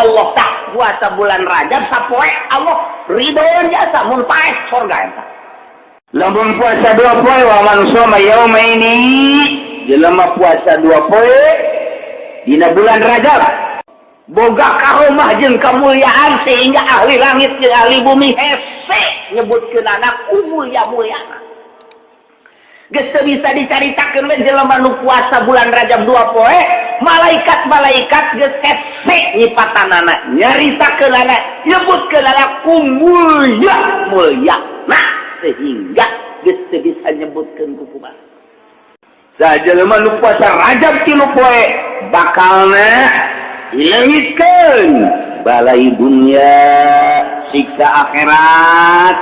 Allah. Tah, puasa bulan Rajab sapoe Allah ridho jasa, mun paeh surga eta. Lamun puasa 2 poe, wa man shoma yaumaini, jelema puasa 2 poe dina bulan Rajab boga karomah jeung kemuliaan sehingga ahli langit jeung ahli bumi hese nyebutkeun anak mulia-muliana. Geus teu bisa dicaritakeun we. Jelema nu puasa bulan Rajab 2 poe, malaikat-malaikat geus hese nyipatanana, nyaritakeunana, nyebutkeunana ku mulia mulia, nah, sehingga geus teu bisa nyebutkeun ku kumaha. Saha jelema nu puasa Rajab 3 poe, bakalna dileungitkeun balai dunia, siksa akhirat,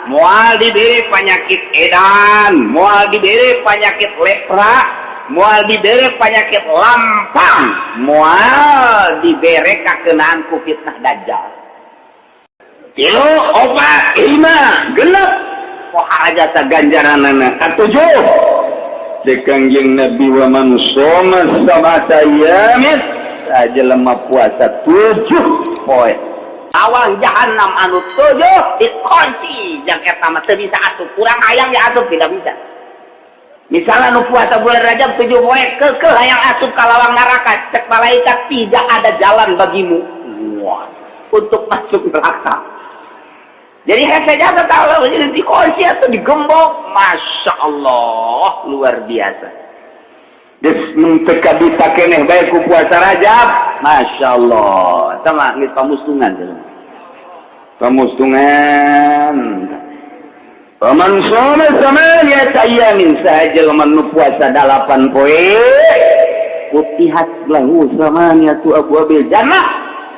moal diberi penyakit edan, moal diberi penyakit lepra, moal diberi penyakit lampang, moal diberi kakenaan ku fitnah Dajjal. Tilu, opat, lima, genep, pohara jasa ganjaranana. Katujuh, cek Kangjeng Nabi, wa man shoma sab'ata ayyamin, jelema puasa 7 poe, lawang jahanam anu tujuh dikunci. Yang eta mah teu bisa asup, kurang hayang ya asup tidak bisa. Misalnya nu puasa bulan Rajab 7 poe kekeh hayang asup ka lawang neraka, cek malaikat, "Tidak ada jalan bagimu." Wah, untuk masuk neraka. Jadi hese jasa tahu, jadi dikunci atau digembok. Masya Allah, luar biasa. Geus mun teu kabisa keneh bae ku puasa Rajab, Masya Allah, sama geus pamustungan, pamustungan. Faman shoma samaniyata ayyamin, saha jelema nu puasa 8 poe, futihat lahu samaniyatu abwabil jannah,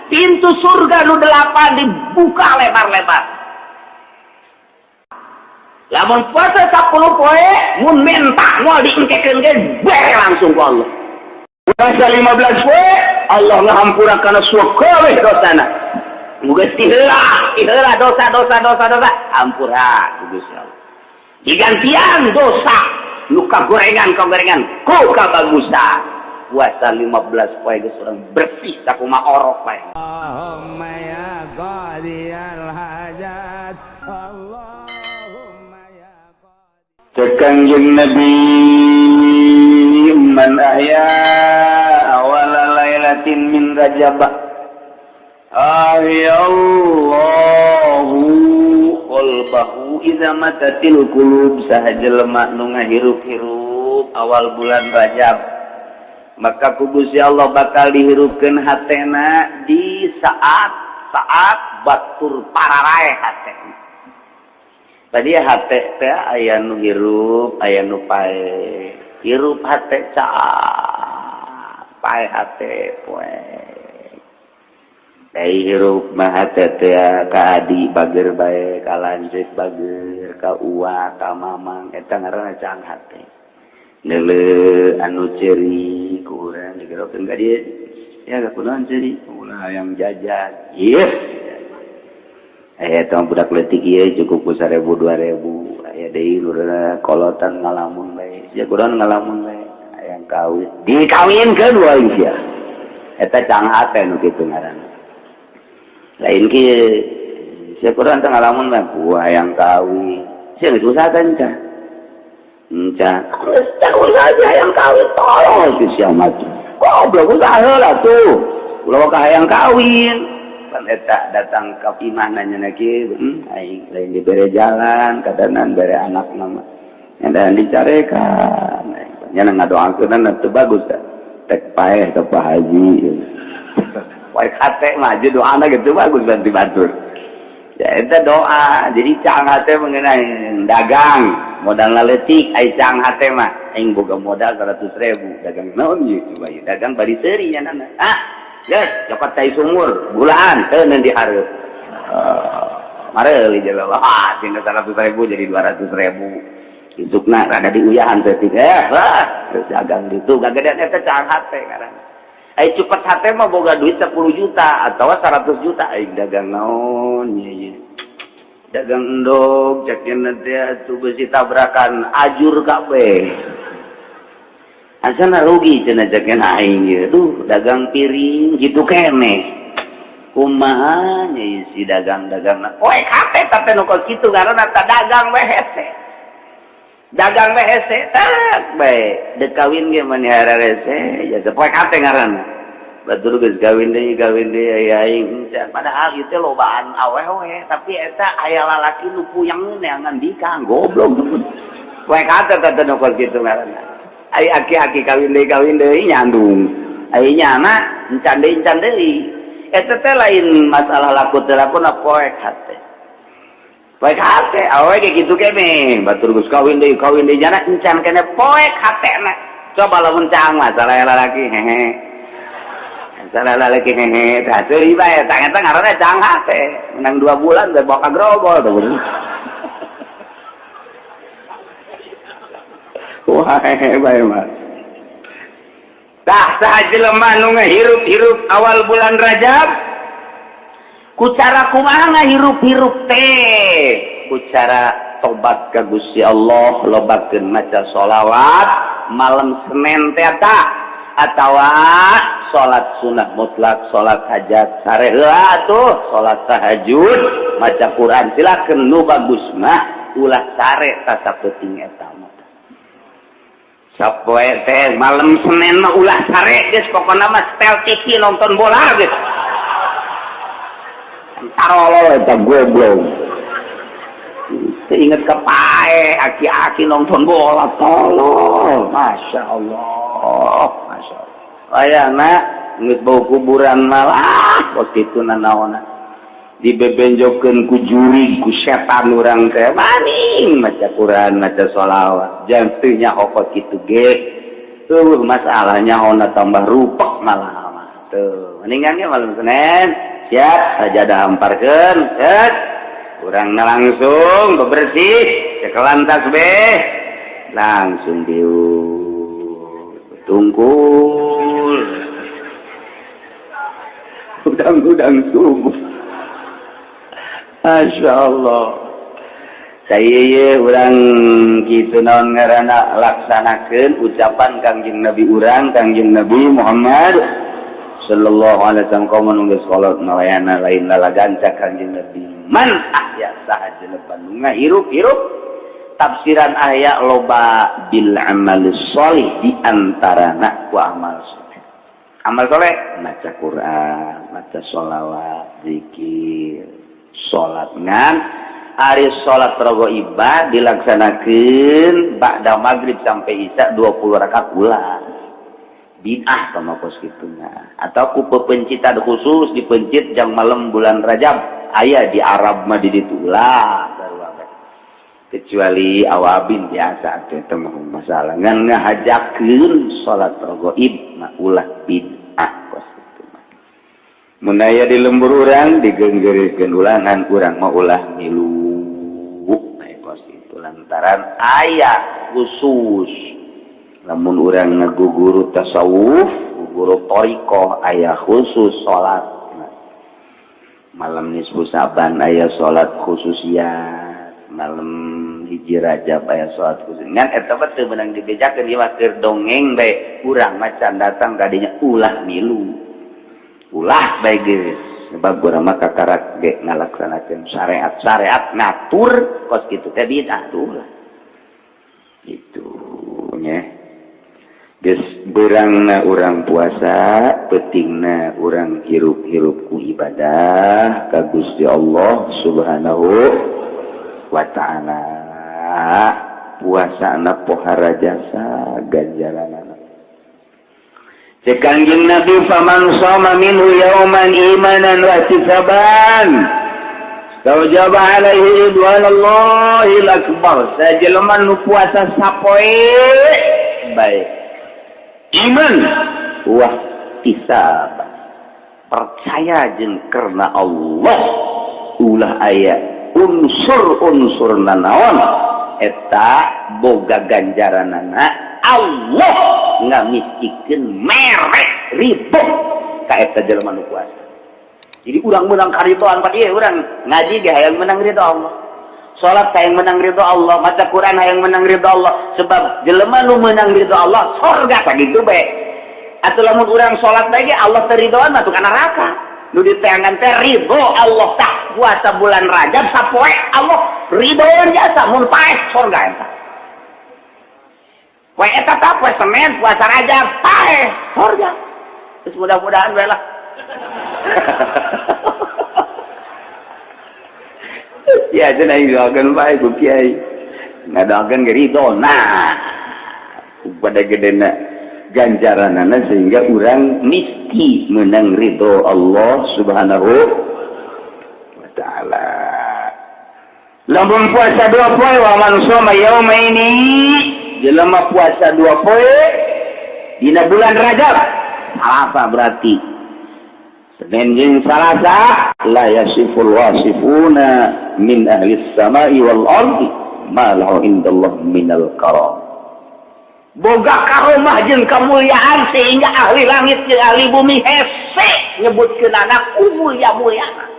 pintu surga nu delapan dibuka lebar-lebar. Lamun puasa 10 poe, mun minta moal diengkekeun ge, bere langsung ku Allah. Puasa 15 poe, Allah ngahampura kana sakabeh dosana. Geus tiheula tiheula dosa, dosa, dosa, dosa, hampura ku Gusti Allah. Digantian dosa nu kagorengan kagorengan ku kabagusan. Puasa 15 poe geus urang bersih sakumaha orok bae. اللهم يا قاضي الحاجات، اللهم يا قاضي Cek Kangjeng Nabi, man ahya awala lailatin min Rajab ahyallahu qalbahu idza matatil qulub. Saha jelema nu ngahirup-hirup awal bulan Rajab, maka ku Gusti Allah bakal dihirupkeun hatena di saat saat batur pararaeh hatena. Tadi hate teh aya nu hirup, aya nu pae. Hirup hate caang, pae hate poe. Dai hirup mah hate teh ka adi bager bae, ka lanceuk bager, ka uwa, ka mamang, eta ngaranna caang hate. Neuleu anu ceuri ku urang digerokeun ka dieu. Ya kunaon ceuri? Ulah hayang jajan. Ieu. Aya tong budak leutik ieu cukup ku 1000 2000. Aya deui kolotan ngalamun bae. Sia kunaon ngalamun bae? Hayang kawin. Dikawinkeun wae sia. Eta caang hate nu kitu ngaranna. Lain kieu. Sia kunaon teh ngalamun bae? Ku hayang kawin. Sia geus usaha teh enca. Enca. Geus teh usaha hayang kawin, tolong si sia mah. Goblok, usaha heula tuh. Ulah ka hayang kawin. Pan eta datang ka imah nanya kieu, aing lain dibere jalan, kadanan bere anak nama. Dan dicarekan. Nya ngadoakeun teu bagus teh. Tek paeh ke Pak Haji. Wae kate maju doana gitu bagus bantu batur. Ya eta doa. Jadi caang hate mengenai dagang, modal leutik ai caang hate mah. Aing boga modal 100 ribu, dagang naon ieu coba ieu? Dagang bari seuri nya nana. Ah, geus cokot cai sumur, gulaan teu dihareup. Mareuli jelema. Ah, tinggal 100 ribu jadi 200 ribu. Isukna rada diuyahan teh, eh, wah, terus dagang ditu gagedean. Eta caang hate ngaranna. Ai cepet hate mah boga duit 10 juta atau 100 juta, aing dagang naon ieu ieu? Dagang endog cek teh atuh, besi tabrakan ajur kabeh. Asana rugi cenah cek aing ieu. Duh, dagang piring gitu keneh. Kumaha nya isi dagang-dagang poek hate, tapi nu kos kitu ngaranna ta dagang we hese, dagang we hese, tak bae dek kawin ge mani hararese ya teh, poek hate ngaranna. Batur geus kawin deui, kawin deui, aya aing encan. Padahal ieu teh lobaan awewe, tapi eta aya lalaki nu puyeng neangan bikang, goblok. Poek hate teh nu kos kitu ngaranna. Aya aki-aki kawin deui, kawin deui, nyandung, aya nyana encan deui, encan deui. Eta teh lain masalah laku teu laku na, poek hate, poek hate. Awewe ge kitu kene, batur geus kawin deui, kawin deui, nyana encan kene, poek hatena. Coba lamun caang masalah lalaki hehe, masalah lalaki hehe, tah seuri bae. Tah, eta ngaranna caang hate. Menang 2 bulan teh bawa ka grogol tuh. Wah, hehe bae mah. Tah, saha jelema nu ngahirup-hirup awal bulan Rajab? Ku cara kumaha ngahirup-hirup teh? Ku cara tobat ka Gusti Allah, lobakeun maca sholawat malam Senin teh ta, atawa salat sunah mutlak, salat hajat sare heula tuh, salat tahajud, maca Quran, silakeun. Nu bagus mah ulah sare tah sapeuting eta mah. Sapoe teh malam Senin mah ulah sare geus, pokona mah setel TV nonton bola geus. Tarolol eta, goblok. Teu inget ka pae, aki-aki nonton bola, tolol. Masya Allah, Masya Allah. Ayana geus bau kuburan malah kos kitu nanaonna. Dibebenjokeun ku jurig, ku setan urang teh maning maca Quran, maca sholawat. Jangan teu nyaho kos kitu ge. Tuh masalahnya ona tambah rupek malah mah. Tuh, mendingan ge malam Senin siap sajadah hamparkeun, set. Urangna langsung bebersih, cekelan tasbih, langsung diuk tungkul. Udang-udang subuh. Masya Allah. Saya urang gitu naon ngaranna, laksanakeun ucapan Kangjeng Nabi urang, Kangjeng Nabi Muhammad sallallahu alaihi wasallam, komo nu geus kolot malayana lain lalaganca Kangjeng Nabi. Man ahya, saha jelema nu ngahirup-hirup, tafsiran ahya loba, bil amal sholih, di antarana ku amal soleh. Amal soleh maca Quran, maca sholawat, zikir, salat. Ngan ari salat raghaibah dilaksanakeun ba'da maghrib sampai isya 20 rakaat ulah, bid'ah sama kos kitu. Atau ku pepencitan khusus dipencit jang malam bulan Rajab, aya di Arab mah di ditu, ulah. Kecuali awabin biasa teh mah masalah, ngan ngahajakeun salat raghaib mah ulah, bid'ah kos kitu mah. Mun aya di lembur urang digenggeurekeun ulangan, urang mah ulah milu kos itu, lantaran aya khusus lamun urang ngaguguru tasawuf, guguru thoriqoh, aya khusus salat malam nisfu Saban, aya salat khusus ya, malam 1 Rajab aya salat khusus. Ngan eta mah teu meunang dibejakeun, ieu mah keur dongeng bae. Urang macan datang kadinya ulah milu, ulah bae geus, sebab urang mah kakarak ge ngalaksanakeun syariat. Syariat ngatur kos kitu teh bid'ah tuh lah itu nya. Geus beurangna urang puasa, peutingna urang hirup-hirup ku ibadah ka Gusti Allah Subhanahu wa Ta'ala. Puasa na pohara jasa ganjaranana. Cek Kangjeng Nabi, faman shoma minhu yauman imanan wa ihtisaban Taujaba alaihi ridwanallahil akbar. Sajelema nu puasa sapoe bae iman wah ihtisab, percaya jeung karena Allah, ulah aya unsur-unsur nanaon, eta boga ganjaranana Allah ngamistikeun merek ridho ka eta jelema nu puasa. Jadi urang menang karidoan pa ieu, urang ngaji ge hayang menang ridho Allah, salat hayang menang ridho Allah, maca Quran hayang menang ridho Allah, sebab jelema nu menang ridho Allah sorga. Sakitu bae atuh. Lamun urang salat bae ge Allah teu ridhoan mah ka neraka. Nu diteangan teh ridho Allah tah puasa bulan Rajab sapoe Allah ridho jasa mun paeh surga eta. Poe eta tah poe Senin puasa Rajab paeh surga. Terus mudah-mudahan bae lah. Ya cenah doakeun bae ku kiai. Ngadoakeun ge ridho. Nah, pada gedena ganjaranana sehingga urang misti menang ridho Allah Subhanahu wa taala. Lamun puasa dua poe wa man shoma yaumaini, jelema puasa dua poe dina bulan Rajab, Salasa berarti. Senin jeung Salasa la yasiful wasifuna min ahli samai wal ardi ma lahu indallah minal karam. Boga karomah jeung kemuliaan sehingga ahli langit jeung ahli bumi hese nyebutkeun anak mulia-muliana.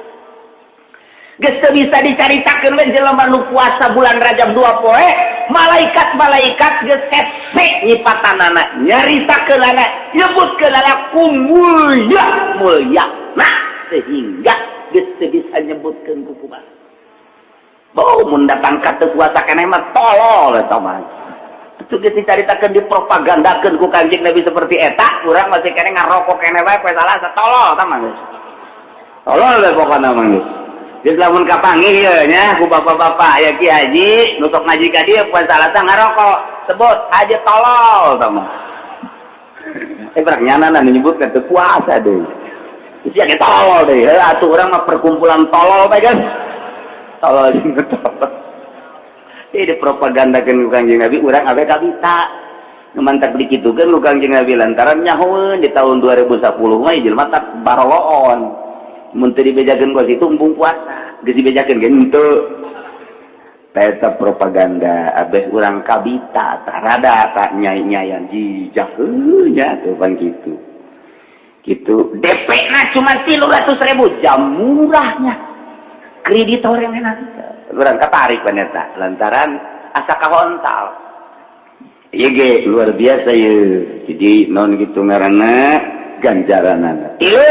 Geus teu bisa dicaritakeun we jelema nu puasa bulan Rajab dua poe, malaikat-malaikat geus hese nyipatanana, nyaritakeunana, nyebutkeunana ku mulia-mulia. Nah, sehingga geus teu bisa nyebutkeun ku kumaha. Bau mun datang ka teu puasa keneh mah tolol eta mah. Itu geus dicaritakeun dipropagandakeun ku Kanjeng Nabi seperti eta, urang masih keneh ngarokok keneh bae poe Salasa tolol tah mah geus. Tolol we pokona mah geus. Geus lamun kapanggih ieu nya ku bapak-bapak ya Ki Haji nu sok ngaji ka dieu poe Salasa ngarokok, sebut haji tolol tah mah. Berak nyanana nyebutkeun teu puasa deui. Geus ya tolol deui. Heuh atuh urang mah perkumpulan tolol bae geus. Tolol jeung tolol. Ini propagandakeun ku Kanjeng Nabi urang awe kabita. Nu mantak dikitukeun ku Kanjeng Nabi lantaran nyahoeun di tahun 2010 mah jelema tak baroloon. Mun teu dibejakeun ku situ embung puasa. Geus dibejakeun ge henteu. Eta propaganda abeh urang kabita tah rada tak nyai-nyayan jijak heuh nya tuh pan kitu. Kitu DP na cuma 300.000 jam murahnya. Kreditor yang enak. Urang katarik paneta lantaran asa kahontal. Ieu ge luar biasa ye. Jadi non kitu ngaranna ganjaranana. Tilu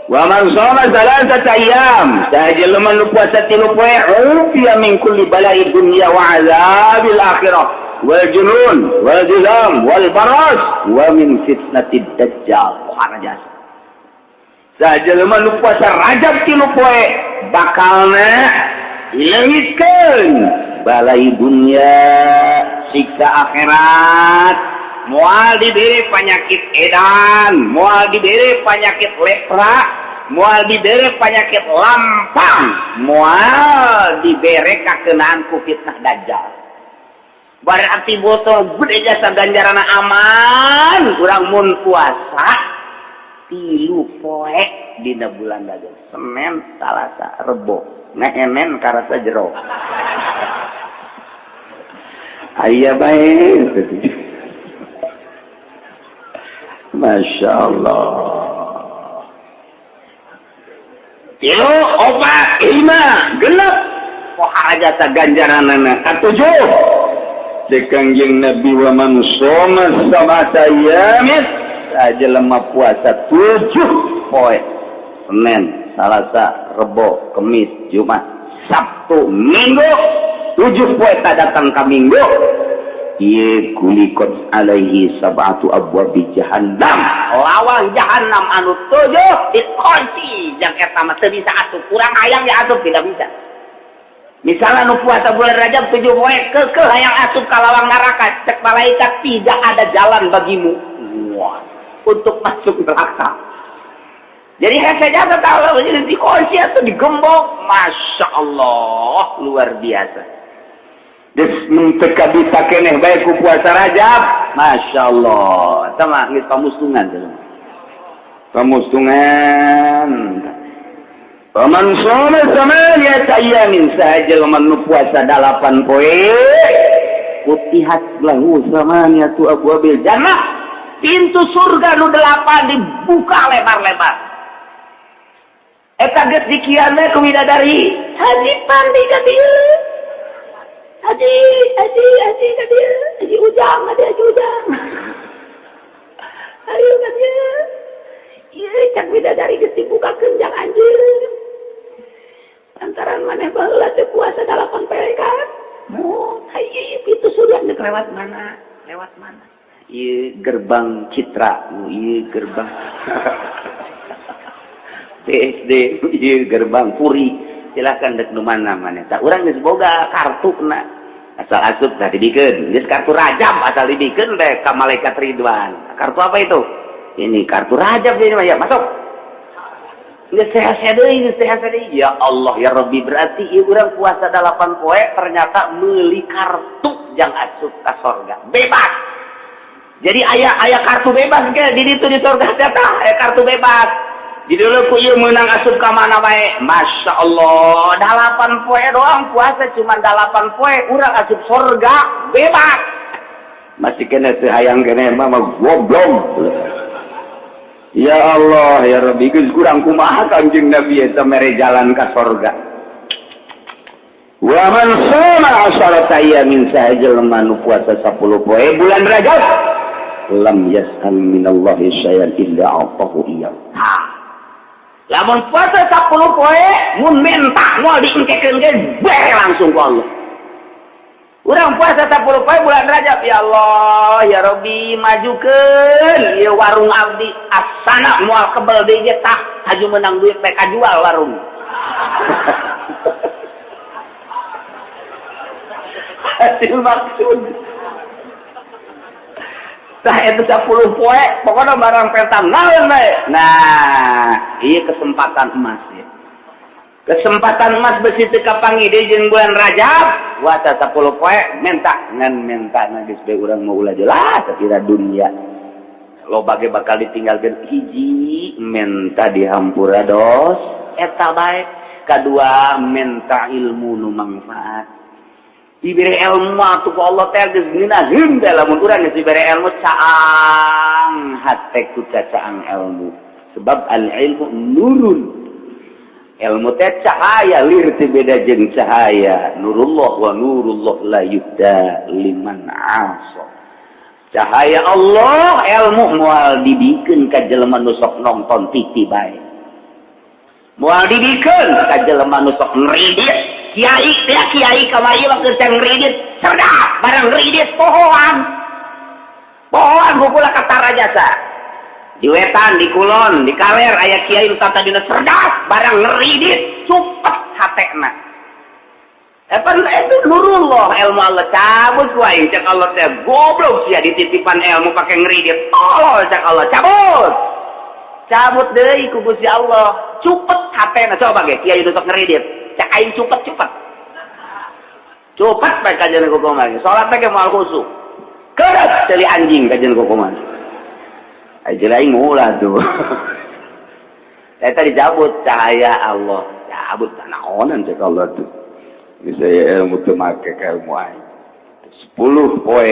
wa man shoma salasata ayyam, saha jelema nu puasa tilu poe ufiya min kulli bala'i dunya wa azabil akhirah wal junun wal juzam wal baras wa min fitnatid dajjal. Pohara jasa. Saha jelema nu puasa Rajab tilu poe bakalna dileungitkeun balai dunia siksa akhirat, moal diberi penyakit edan, moal diberi penyakit lepra, moal diberi penyakit lampang, moal diberi kakenaan ku fitnah dajjal. Berarti botol gede jasa ganjarana aman, kurang mun puasa tilu poe dina bulan Rajab, Senin, Salasa, Rebo, ngeenen karasa jero. Aya bae. Masya Allah. Tilu, opat, lima, genep. Pohara jasa ganjaranana. Katujuh. Cek Kangjeng Nabi wa man shoma sab'ata ayyamin, sajelema puasa 7 poe. Senin, Salasa, Rebo, Kemis, Jumat, Sabtu, Minggu. 7 poe tak datang ka Minggu. Ieu kulikot alaihi sab'atu abwabi jahannam. Lawang jahannam anu 7 dikunci. Jang eta mah teu bisa asup. Kurang hayang ya asup tidak bisa. Misalnya nu puasa bulan Rajab 7 poe keukeuh hayang asup ka lawang neraka, cek malaikat tidak ada jalan bagimu. Wah, untuk masuk neraka. Jadi hese jasa tahu jadi dikunci atau digembok. Masya Allah, luar biasa. Geus mun teu kabita keneh bae ku puasa Rajab. Masya Allah. Eta mah geus pamustungan jelema. Pamustungan. Paman shoma samaniyata ayyamin, saha jelema nu puasa 8 poe, futihat lahu samaniyatu abwabil jannah. Pintu surga nu 8 dibuka lebar-lebar. Eta geus dikiana ku widadari. Haji Pandi ka dieu. Haji, haji, haji ka dieu. Haji Ujang, haji, haji Ujang. Ayo ka dieu. Ieu Cak bidadari geus dibukakeun jang anjeun. Lantaran maneh baheula teh puasa 8 poe kan. Oh, ieu pintu surga geus lewat mana? Lewat mana? Ieu gerbang Citra, ieu gerbang PSD, ieu gerbang Puri. Silakan dek nu mana maneh. Tah, urang geus boga kartuna. Asal asup tah dibikeun. Geus kartu Rajab asal dibikeun teh ka malaikat Ridwan. Kartu apa itu? Ini kartu Rajab ini mah, ya masuk. Geus sehat deui, geus sehat deui. Ya Allah ya Rabbi, berarti ieu urang puasa 8 poe ternyata meuli kartu jang asup ka sorga. Bebas. Jadi aya aya kartu bebas ke di ditu di sorga teh, tah aya kartu bebas. Di dulu ku ieu meunang asup ka mana bae. Masya Allah, 8 poe doang puasa, cuma 8 poe urang asup sorga bebas. Masih kena teu hayang kene mah goblok. Ya Allah ya Rabbi, geus kurang kumaha Kanjeng Nabi eta mere jalan ka sorga. Wa man shoma asharata ayyamin, saha jelema nu puasa 10 poe bulan Rajab, lam yas'al minallahi syai'an illa a'tahu iyyahu. Ha. Lamun puasa 10 poe mun minta moal diengkekeun ge bere langsung ku Allah. Urang puasa 10 poe bulan Rajab, ya Allah ya Rabbi, majukeun ieu warung abdi, asana moal kebel deui ge, tah haju menang duit bae kajual warung. Hasil maksud. Tah, itu 10 poe pokoknya barang petang naon bae. Nah, iya kesempatan emas ya. Kesempatan emas, besi teu kapanggih deui jeung bulan Rajab. Puasa 10 poe minta ngan minta geus bae urang mau ulah jelas kira dunia loba ge bakal ditinggalkeun. Hiji, minta dihampura dos eta bae. Kadua, minta ilmu nu manfaat. Diberi ilmu atuh ku Allah teh geus ngeunaheun teh. Lamun urang geus diberi ilmu, caang hate ku cacaang ilmu, sebab al ilmu nurun, ilmu teh cahaya, lir teh beda jeung cahaya nurullah, wa nurullah la yuhda liman asa. Cahaya Allah, ilmu, moal dibikeun ka jelema nu sok nonton TV bae, moal dibikeun ka jelema nu sok ngridit. Kiai teh, kiai kamari mah keur ngridit cerdas, barang ngridit pohoan pohoan kukula kata jasa. Di wetan, di kulon, di kaler aya kiai nu tadina cerdas, barang ngeridit cupet hatena. Epan itu nurullah, ilmu Allah cabut ku aing. Cek Allah teh, goblok sia, dititipan ilmu pake ngeridit, tolol. Cek Allah cabut, cabut deui ku Gusti Allah, cupet hatena. Coba ge kiai nu sok ngeridit, cek aing cupet, cupet cupet bae kajian ku kumaha. Salat teh ge moal khusyuk, keres ceuli anjing kajian ku kumaha. Aja lain ulah tuh. Eta dicabut cahaya Allah. Cabut naonan cek Allah tuh. Saya ilmu teu make ka ilmu aing. 10 poe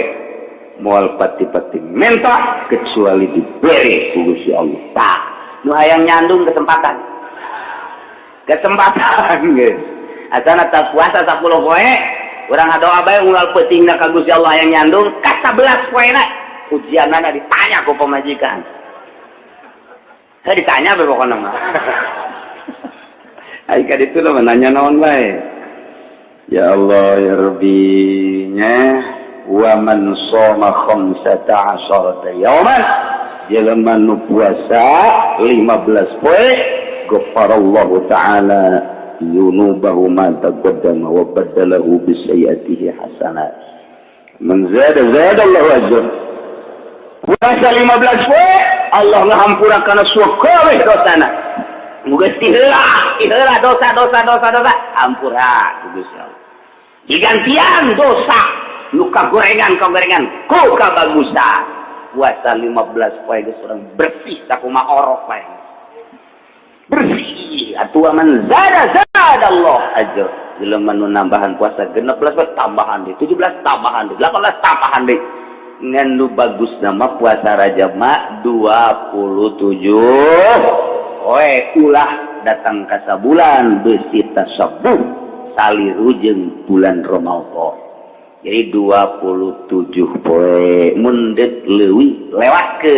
moal pati-pati minta kecuali diberi ku Gusti Allah. Tah, nu hayang nyandung, kesempatan. Kesempatan geus. Asana tak puasa 10 poe, urang ngadoa bae unggal peutingna ka Gusti Allah hayang nyandung, ka 11 poena ujianana ditanya ku pamajikan. Saya ditanya bae pokona mah. Ai ka ditu mah nanya naon bae. Ya Allah ya Rabbi nya, wa man shoma khamsata asharata yauman, jelema nu puasa 15 poe, ghafarallahu ta'ala dzunubahu ma taqaddama wa baddalahu bi sayyi'atihi hasanat. Man zada zada Allahu ajr. Puasa 15 poe Allah ngahampura kana sakabeh dosana. Muga tiheula tiheula dosa dosa dosa dosa hampura ku Gusti Allah, digantian dosa nu kagorengan kagorengan ku kabagusan. Puasa 15 poe geus urang bersih sakumaha orok bae bersih atuh. Man zada zada Allah ajr. Jelema nu nambahan puasa 16 poe, tambahan deui 17, tambahan deui 18, tambahan deui. Ngan nu bagus nama puasa Rajab mah 27 poe, ulah datang ka sabulan besi tasabuh saliru jeung bulan Ramadan. Jadi 27 poe, mun deuk leuwih lewat ke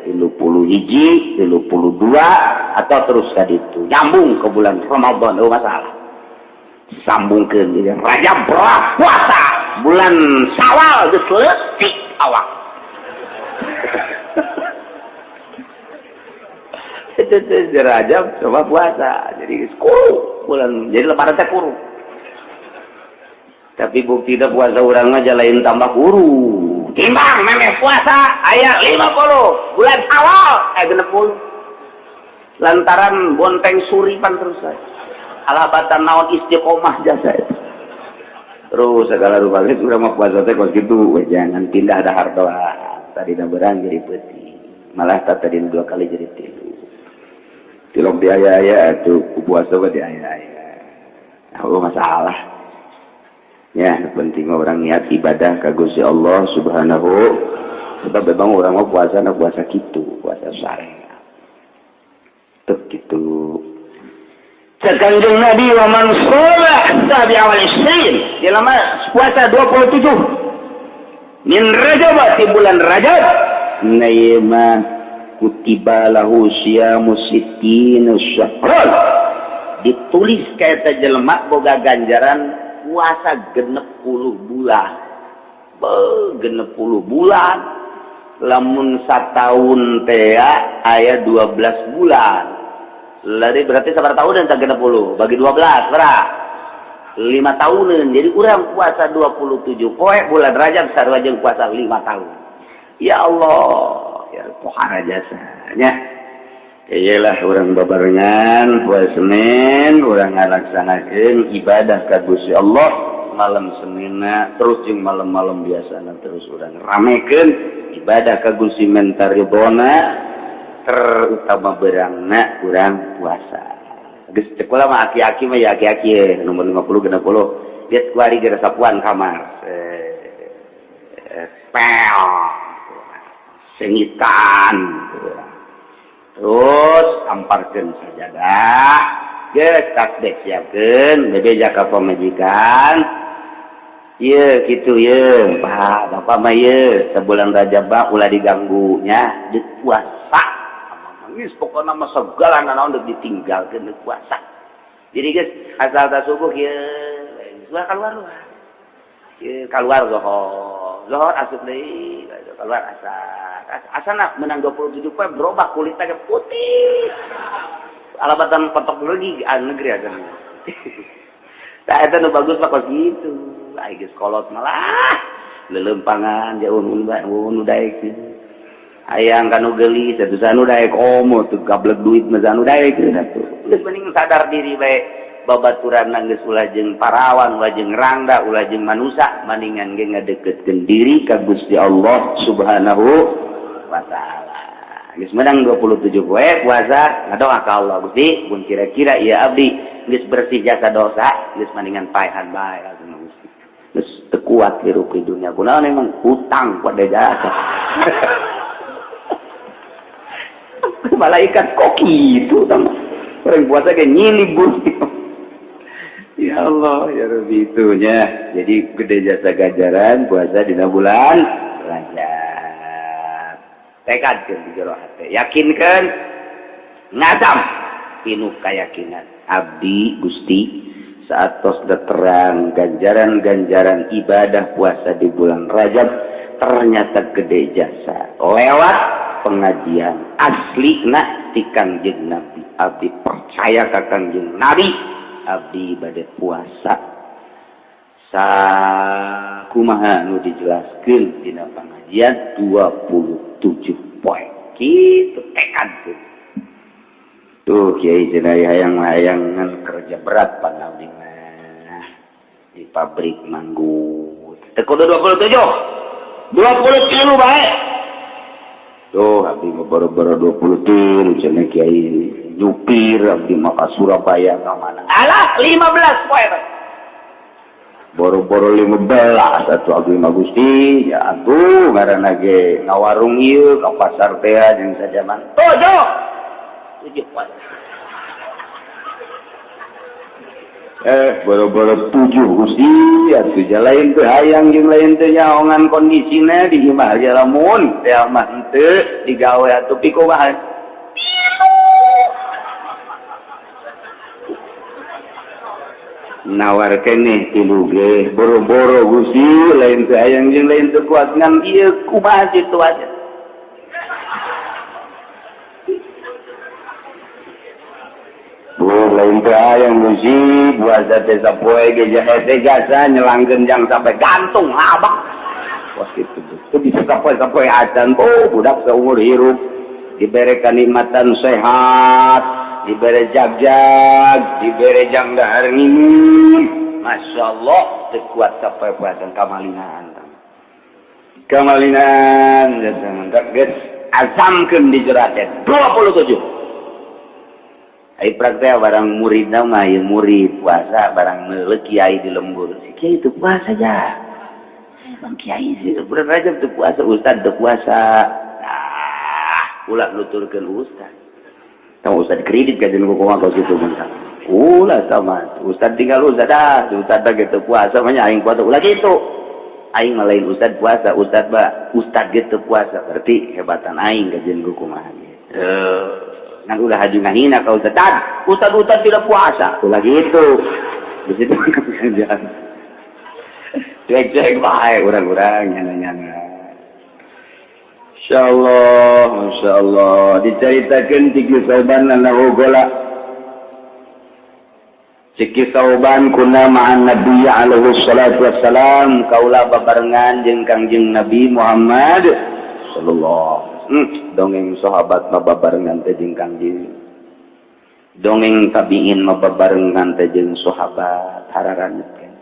31, 32, atau terus ka ditu nyambung ke bulan Ramadan. Oh, masalah sambungkeun. Jadi Rajab berat puasa, bulan Syawal geus leutik awak. Itu Rajab coba puasa, jadi kuru bulan, jadi Lebaran teh kuru. Tapi bukti puasa urang mah lain tambah kuru, timbang memeh puasa aya 50 bulan Syawal 60 lantaran bonteng suripan terus saya alabatan naon istiqomah jasa itu terus segala rupa. Geus urang mah puasa teh kos kitu, jangan pindah dahar doa tadi berang jadi peuting, malah tadi dua kali jadi tilu tilok di aya-aya tuh puasa mah di aya-aya. Oh, masalah ya, penting orang niat ibadah ka Gusti Allah Subhanahu, sebab memang orang mau puasa na puasa gitu, puasa syariat tuh gitu. Cek Kanjeng Nabi, wa man shoma sabi'a wal isrin, jelema puasa 27 min Rajab, di bulan Rajab na mah, kutiba lahu siyamu sittina syahran, ditulis ka jelema boga ganjaran puasa 60 bulan. Be, 60 bulan, lamun satahun teh aya 12 bulan lari, berarti sabar tahun dan 60 bagi 12 berapa? 5 tahunan. Jadi urang puasa 27 poe bulan Rajab sarua jeung puasa 5 tahun. Ya Allah, ya pohara jasanya. Iyalah, urang babarengan poe Senin urang ngalaksanakeun ibadah ka Gusti Allah malam Seninna, terus jeung malam-malam biasana terus urang ramekeun ibadah ka Gusti, menta ridona, terutama berangna urang puasa. Geus cek kula mah, aki-aki mah ya aki-aki nomor 50 60 lihat kuari geus sapuan kamar pel sengitan, terus amparkeun sajadah, geus tasbih siapkeun, bebeja ka pamajikan. Ieu kitu ye, Pak, Bapak mah ye sebulan Rajab ulah diganggu nya, di puasa. Geus pokona mah segala naon deuk ditinggalkeun, deuk puasa. Jadi geus asal ta subuh ieu keluar, keluar luar. Ieu keluar zohor, zohor asup deui, keluar asar. Asana menang 27 poe berubah kulitnya ke putih. Alabatan patok lagi negeri aja. Nah, itu nu bagus mah kos gitu. Ai geus kolot malah lelempangan jauh nu daek. Hayang kanu geulis atuh sanu daek, komo tuh gablek duit mah sanu daek atuh. Geus mending sadar diri bae, babaturan geus ulah jeung parawan, ulah jeung rangda, ulah jeung manusa, mendingan ge ngadeukeutkeun diri ka Gusti Allah Subhanahu wa Taala. Geus menang 27 poe puasa, ngadoa ka Allah, Gusti, mun kira-kira ieu abdi geus bersih jasa dosa, geus mendingan paehan bae Gusti. Geus teu kuat hirup di dunia. Kunaon emang hutang pada jasa. Malaikat kok gitu sama orang puasa kayak nyilib bumi. Ya Allah, ya Rabbi, itunya. Jadi gede jasa ganjaran puasa di bulan Rajab. Tekadkeun di jero hate. Yakinkan ngadam pinu keyakinan. Abdi Gusti saat tos terang ganjaran-ganjaran ibadah puasa di bulan Rajab ternyata gede jasa lewat pengajian asli nak ti Kangjeng Nabi, abdi percaya ka Kangjeng Nabi, abdi bade puasa sakumaha nu dijelaskeun dina pengajian 27 poe kitu. Tekad tuh tuh kiai cenah hayang hayangan kerja berat, pan abdi mah di pabrik manggut teu kudu 27, 20 kilo bae. Tuh abdi mah baru-baru 20 kilo cenah kiai, nyupir abdi mah ka Surabaya ka mana. Alah, 15 poe bae. Boro-boro 15 atuh abdi mah Gusti, ya atuh ngaranna ge ngawarung ieu ka pasar teh jeung sajaman. 7 7 poe. Boro-boro 7 Gusti atuh lain teu hayang jeung lain teu nyaongan kondisina di imah ge lamun teh mah henteu digawe atuh pikumaha. Nawar keneh tilu ge boro-boro Gusti lain teu hayang jeung lain teu kuat ngan ieu kumaha situasi. Lain teh hayang Gusti puasa teh sapoe ge hese jasa nyelangkeun jang sampai gantung abak. Wah kitu teu bisa sapoe-sapoe acan oh budak saumur hirup dibere kanikmatan sehat, dibere jagjag, dibere jang dahar nginum. Masyaallah teu kuat sapoe-poe acan kamalinaan. Kamalinaan jasa geus azamkeun di jero teh 27. Ai praktek barang murid mah ieu murid puasa barang meuleuh kiai di lembur. Si kiai teu puasa ja. Bang kiai sih bulan Rajab teu puasa, ustad teu puasa. Ah, ulah nuturkeun ustad. Tong ustad kredit ka jeung kumaha kos kitu mun. Ulah sama ustad tinggal ustad ah, ustad teh teu puasa mah nya aing puasa ulah kitu. Aing mah lain ustad puasa, ustad ba ustad ge teu puasa berarti hebatan aing ka jeung kumaha ge. Ngan ulah haji ngahina ka ustad, ustad tidak puasa, ulah gitu. Di situ cuek-cuek bae urang-urang nyana-nyana. Insyaallah, masyaallah dicaritakeun ti Sauban lahu gola. Ciki Sauban kuna ma'an Nabi alaihi salatu wassalam kaula babarengan jeung Kangjeng Nabi Muhammad sallallahu. Dongeng sahabat mah babarengan teh jeung Kangjeng. Dongeng tabiin mah babarengan teh jeung sahabat hararanyeut kan.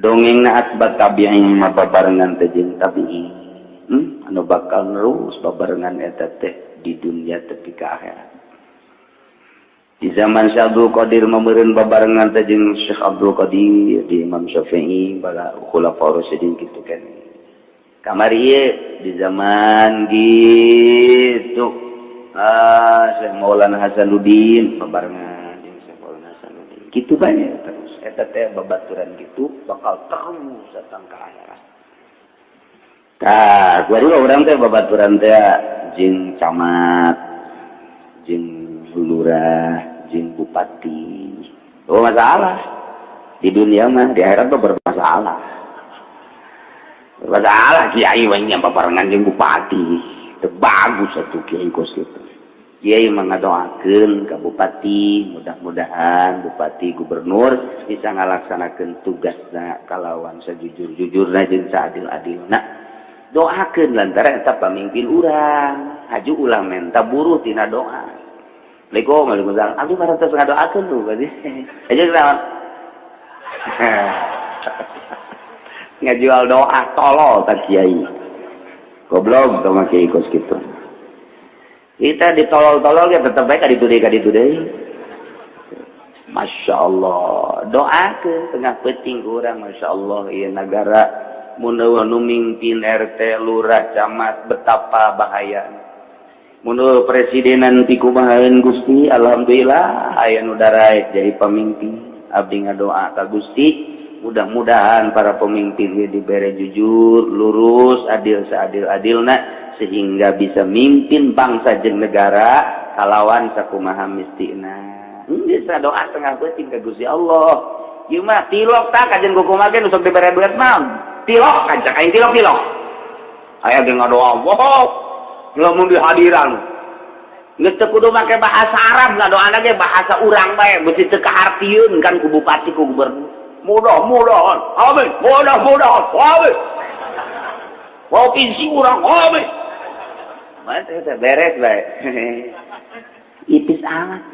Dongeng na atbat tabiin mah babarengan teh jeung tabiin. Anu bakal nerus babarengan eta teh di dunia tepi ka akhirat. Di zaman Syekh Abdul Qadir mameureun babarengan teh jeung Syekh Abdul Qadir, di Imam Syafi'i, bala khulafaur rasyidin kitu kan. Kamari ieu di zaman gitu. Syekh Maulana Hasanuddin babarengan jeung Syekh Maulana Hasanuddin. Kitu bae terus eta teh babaturan kitu bakal terus datang ka akhirat. Tah, kuari urang teh babaturan teh jeung camat, jeung lurah, jeung bupati. Oh masalah. Di dunia mah di akhirat mah bermasalah. Masalah kiai mah nya babarengan jeung bupati. Teu bagus atuh kiai kos kitu. Kiai mah ngadoakeun ka bupati, mudah-mudahan bupati gubernur bisa ngalaksanakeun tugasna kalawan sajujur-jujurna jeung saadil-adilna. Doakeun lantaran eta pamimpin urang, haju ulah menta buruh tina doa. Assalamualaikum, waalaikumsalam. Abdi mah tos ngadoakeun tuh berarti. Aja naon? Ngajual doa tolol tak kiai. Goblok tong kiai kos kitu. Kita ditolol-tolol ya tetep bae ka ditu deui. Masya Allah. Doakeun tengah peuting urang Masya Allah ieu nagara mun eueuh nu mimpin RT, lurah, camat betapa bahaya. Mun eueuh presidenan ti kumahaeun Gusti, alhamdulillah aya nu daraek jadi pamimpin. Abdi ngadoa ka Gusti, mudah-mudahan para pemimpin ini diberi jujur, lurus, adil seadil-adilna sehingga bisa mimpin bangsa jeung negara kalawan sakumaha mistina. Bisa doa tengah peuting ka Gusti Allah. Ieu mah tilok tah kajen kumaha ge nu sok dibere duit mah. Tilok kancak aing tilok-tilok. Aya ge ngadoa, wow, lamun dihadiran. Geus teu kudu make bahasa Arab ngadoana ge bahasa urang bae, beusi teu kahartieun kan ku bupati ku gubernur. Mudah-mudahan, amin, mudah-mudahan, amin. Provinsi urang, amin. Mana teh beres bae. Ipis amat.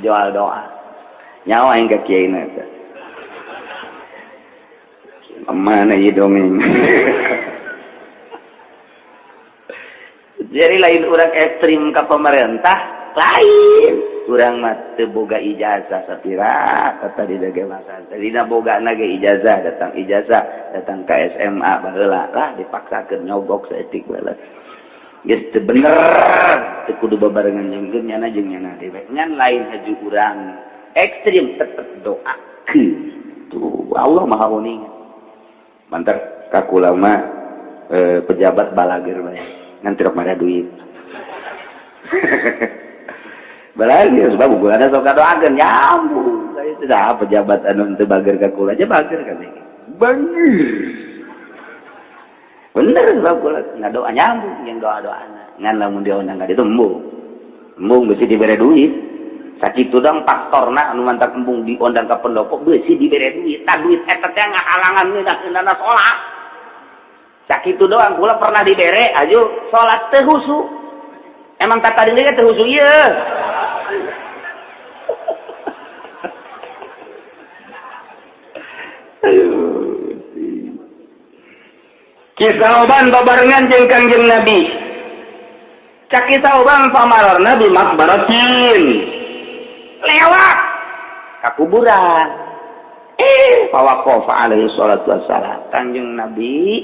Jual doa. Nyawa aing ka kiai na eta. Mana ieu dongeng. Jadi lain urang ekstrim ka pemerintah, lain. Urang mah teu boga ijazah sapira tadi dage masa. Tadina bogana ge ijazah, datang ka SMA baheula lah dipaksakeun nyogok saeutik baheula. Geus teu bener, teu kudu babarengan jeung nyana jeung nyana deui. Ngan lain haju urang Ekstrim tetep doa ke tuh Allah maha uning. Mantap kakula mah pejabat balager bae ngan teu mana duit. Balager sebab gua ada sok doakeun nyambung. Itu dah pejabat anu teu bager ka kula aja bager kan. Bager. Bener sebab kula ngadoa nyambung yang doa-doana. Ngan lamun dia undang ka ditu embung. Embung besi dibere duit. Sakitu dong faktorna anu mantak embung diondang ka pendopo besi dibere duit. Tah duit eta teh ngahalangan ngeunah salat. Sakitu doang kula pernah dibere aju salat teu husu. Emang tata diri teu husu ieu. Kisah oban babarengan jeung Kangjeng Nabi. Cak kisah oban pamararna bi makbaratin. Lewat ka kuburan. Fawaqafa alaihi salatu wassalam. Kangjeng Nabi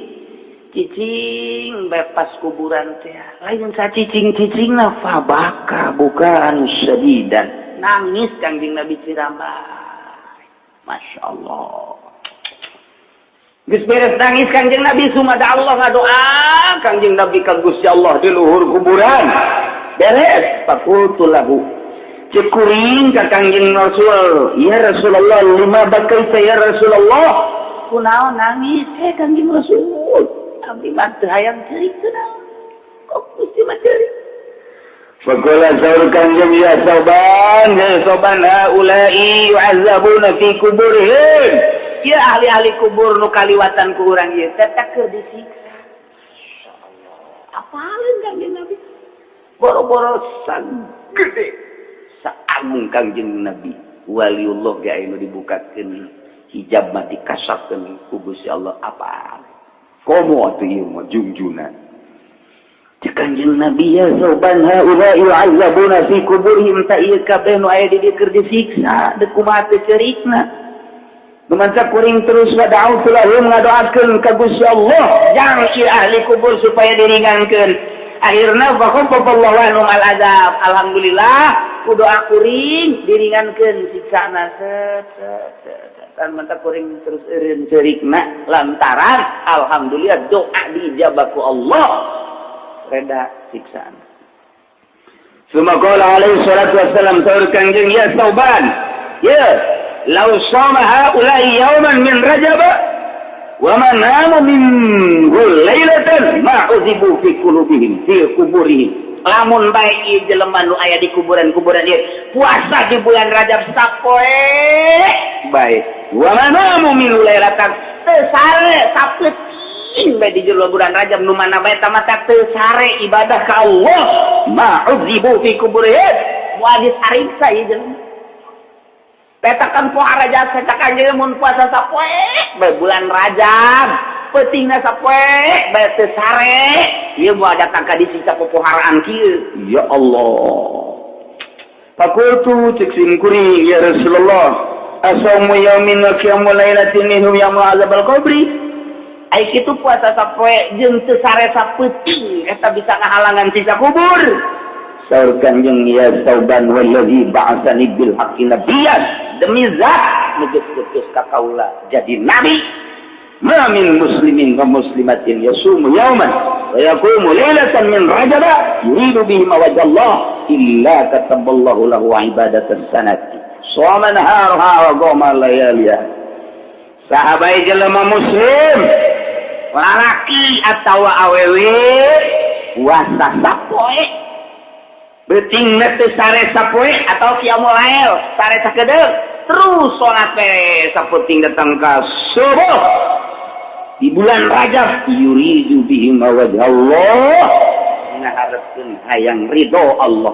cicing bebas kuburan teh. Lain sacicing-cicingna fabaka bukan sadidan. Nangis Kangjeng Nabi cirambay. Masya Allah. Geus beres nangis Kangjeng Nabi sumada Allah ngadoa Kangjeng Nabi ka Gusti Allah di luhur kuburan. Beres faqultu lahu. Cek kuring ka Kangjeng Rasul, ya Rasulullah lima bakaita ya Rasulullah. Kunaon nangis Kangjeng Rasul? Abdi mah teu hayang ceurik teu naon. Kok Gusti mah ceurik? Faqala saur Kangjeng ya Sauban haula'i yu'azzabuna fi kuburihim. Ya ahli-ahli kubur nu kaliwatan ku urang ieu teh keur disiksa. Insyaallah. Apaleun Kangjeng Nabi? Boro-boro sagede saagung Kangjeng Nabi. Waliullah ge aya nu dibukakeun hijab mah dikasapkeun ku Gusti Allah apa? Komo atuh ieu mah jungjuna. Cek Kangjeng Nabi ya Sauban haula yu'azzabuna fi kuburihim ta ieu kabeh nu aya di dieu keur disiksa deuk kumaha teu ceurikna. Numanca kuring terus wada'u lahum ngadoakeun ka Gusti Allah jang ieu ahli kubur supaya diringankeun. Akhirna faqaffallahu anhum al-azab. Alhamdulillah ku doa kuring diringankeun siksana set set set. Tan manta kuring terus eureun ceurikna lantaran alhamdulillah doa diijabah ku Allah reda siksana. Suma qala alaihi salatu wassalam saur Kangjeng ya Sauban ya lau sama haula'i yawman min Rajab wa ma namu minhu lailatan ma uzibu fi qulubihim fi kuburihim. Lamun bae ieu jelema nu aya di kuburan-kuburan ieu puasa di bulan Rajab sapoe bae wa ma namu minhu lailatan teu sare sapeuting bae di jero bulan Rajab nu mana bae tamata teu sare ibadah ka Allah ma uzibu fi kuburihim moal disariksa ieu jelema. Petakan poa Rajab cetakan jeung mun puasa sapoe bae bulan Rajab peutingna sapoe bae teu sare ieu moal datang ka disiksa popoharaan kieu ya Allah. Faqultu cek sim kuring ya Rasulullah asaumu yaumin wa qiyamu lailatin minhum yaumul azabal qabri. Ai kitu puasa sapoe jeung teu sare sapeuting eta bisa ngahalangan siksa kubur. Saur Kangjeng ya Sauban wallazi ba'atsani bil haqqi nabiyyan demi zat nu geus putus ka kaula jadi nabi ma min muslimin wa muslimatin yasumu yauman wa yaqumu lailatan min rajab yuridu bihi wajha Allah illa kataballahu lahu ibadatan sanati shoma naharuha wa qama layaliha. Sahabai jelema muslim lalaki atawa awewe puasa sapoe beuting teu sare sapoe atau qiyamul lail sare sakedeung terus salat we sapeuting datang ka subuh di bulan Rajab yuridu bihi wajha Allah ngaharepkeun hayang ridho Allah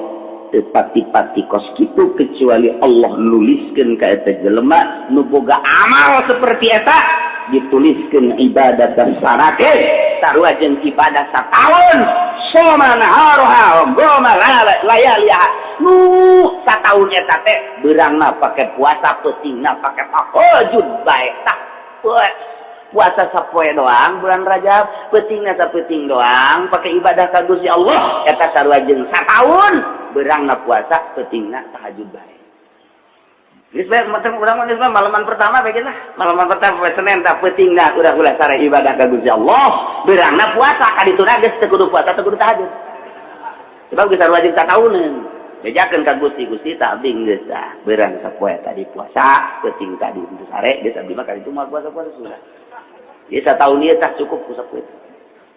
teu pati-pati kos kitu kecuali Allah nuliskeun ka eta jelema nu boga amal seperti eta dituliskeun ibadah sarake sarua jeung ibadah sataun soma naharuha goma layaliha nu sataun eta teh beurangna pake puasa peutingna pake tahajud bae tah puasa sapoe doang bulan Rajab peutingna sapeuting doang pake ibadah ka Gusti Allah eta sarua jeung sataun beurangna puasa peutingna tahajud bae. Geus bae urang mah, geus mah malaman pertama bae lah. Malaman pertama poe Senin tah peutingna urang ulah sare ibadah ka Gusti Allah. Beurangna puasa ka dituna geus teu kudu puasa, teu kudu tahajud. Sebab geus wajib satauneun. Bejakeun ka Gusti, Gusti tah abdi geus tah beurang sapoe tadi puasa, peuting tadi teu sare, geus abdi mah ka ditu moal puasa-puasa sudah. Ieu sataun ieu tah cukup ku sapoe.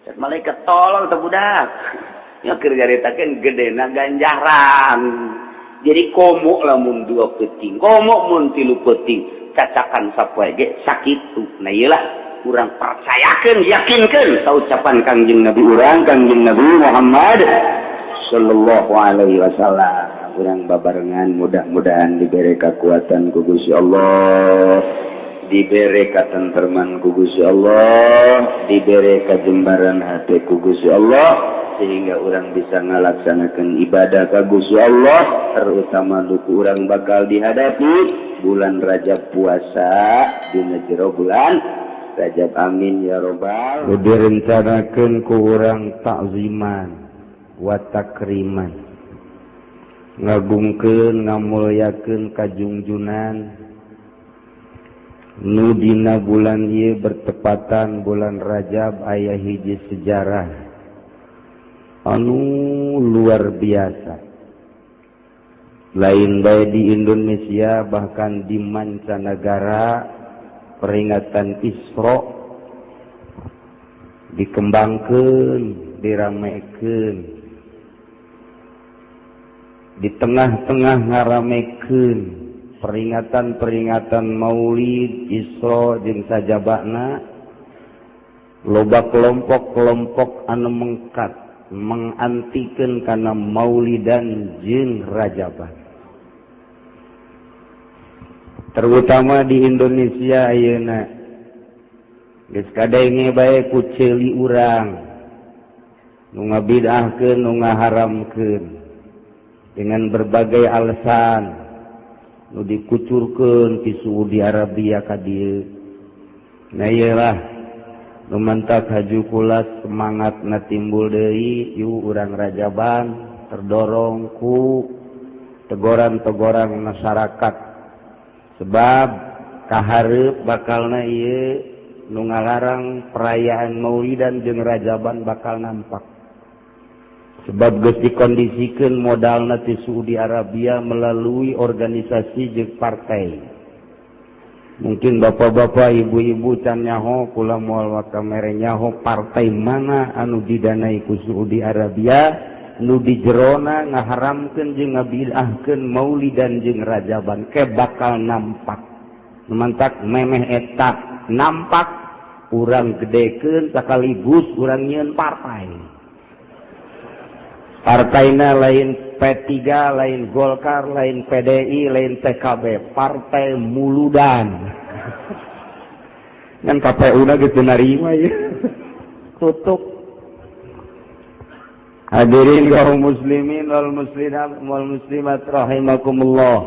Cek malaikat, tolong teh budak. Ya keur nyaritakeun gedena ganjaran. Jadi komo lamun dua peting, komo mun tilu peting, cacakan sapoe ge sakitu. Nah, iyalah urang percayakeun, yakinkeun ka ucapan Kangjeng Nabi urang, Kangjeng Nabi Muhammad sallallahu alaihi wasallam. Urang babarengan mudah-mudahan diberi kekuatan ku Gusti Allah, diberi katentreman ku Gusti Allah, diberi kajembaran hati ku Gusti Allah, sehingga urang bisa ngalaksanakan ibadah ka Gusti Allah, terutama duku urang bakal dihadapi bulan Rajab, puasa dina jero bulan Rajab. Amin ya robbal. Direncanakeun ku urang takziman wa takriman, ngagungkeun ngamulyakeun kajungjunan nu dina bulan ieu bertepatan bulan Rajab aya hiji sejarah anu luar biasa, lain bae di Indonesia, bahkan di mancanegara. Peringatan Isra dikembangkan, diramekeun. Di tengah-tengah ngaramekeun peringatan-peringatan Maulid, Isra jeung sajabana, loba kelompok-kelompok anu mengkat mengantikan karena Maulidan jeung Rajaban, terutama di Indonesia ayeuna geus kadenge bae ku ceuli urang nu ngabid'ahkeun, nu ngaharamkeun dengan berbagai alasan, nu dikucurkeun ti Saudi Arabia ka dieu. Nah, ieu lah nu mantak haju kula semangat na timbul deui, yuk urang Rajaban, terdorong ku tegoran-tegoran masyarakat, sebab kaharep bakalna ieu nu ngalarang perayaan Maulidan jeung Rajaban bakal nampak, sebab geus dikondisikeun modalna ti Saudi Arabia melalui organisasi jeung partai. Mungkin bapak-bapak, ibu-ibu can nyaho, kula moal waka mere nyaho partai mana anu didanai ku Saudi Arabia, nu di jerona ngaharamkeun jeung ngabid'ahkeun Maulidan jeung Rajaban. Ke bakal nampak. Mantak memeh eta nampak, urang gedekeun sekaligus urang nyieun partai. Partainya lain P3, lain Golkar, lain PDI, lain PKB, Partai Muludan. Kan KPU na gitu narima ya tutup. Hadirin kaum muslimin wal muslimat wal muslimat rahimakumullah.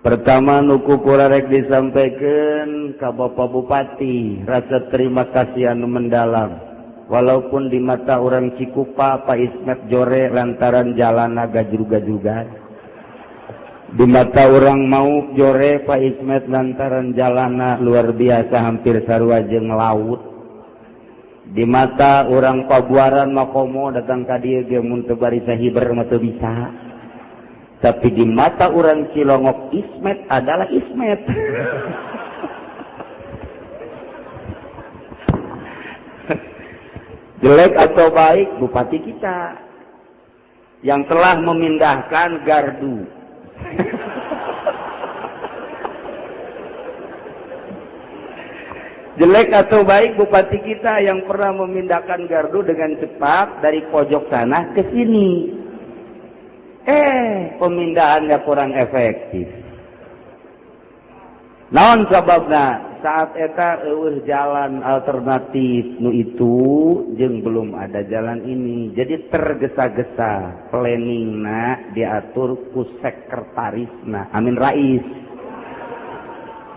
Pertama nu ku kula rek disampaikan ka Bapak Bupati rasa terima kasih anu mendalam. Walaupun di mata orang Cikupa Pak Ismet jore lantaran jalan gajrug-gajrugan, di mata orang mau jore Pak Ismet lantaran jalana luar biasa, hampir sarua jeung laut. Di mata orang Pabuaran makomo datang ka dieu ge mun teu barisa hiber mah teu bisa. Tapi di mata orang Cilongok, Ismet adalah Ismet. Jelek atau baik bupati kita yang telah memindahkan gardu. Jelek atau baik bupati kita yang pernah memindahkan gardu dengan cepat dari pojok sana ke sini. Pemindahannya kurang efektif. Naon sababna? Saat eta eueuh jalan alternatif nu itu jeung belum ada jalan ini. Jadi tergesa-gesa, planningna diatur ku sekretarisna Amin Rais.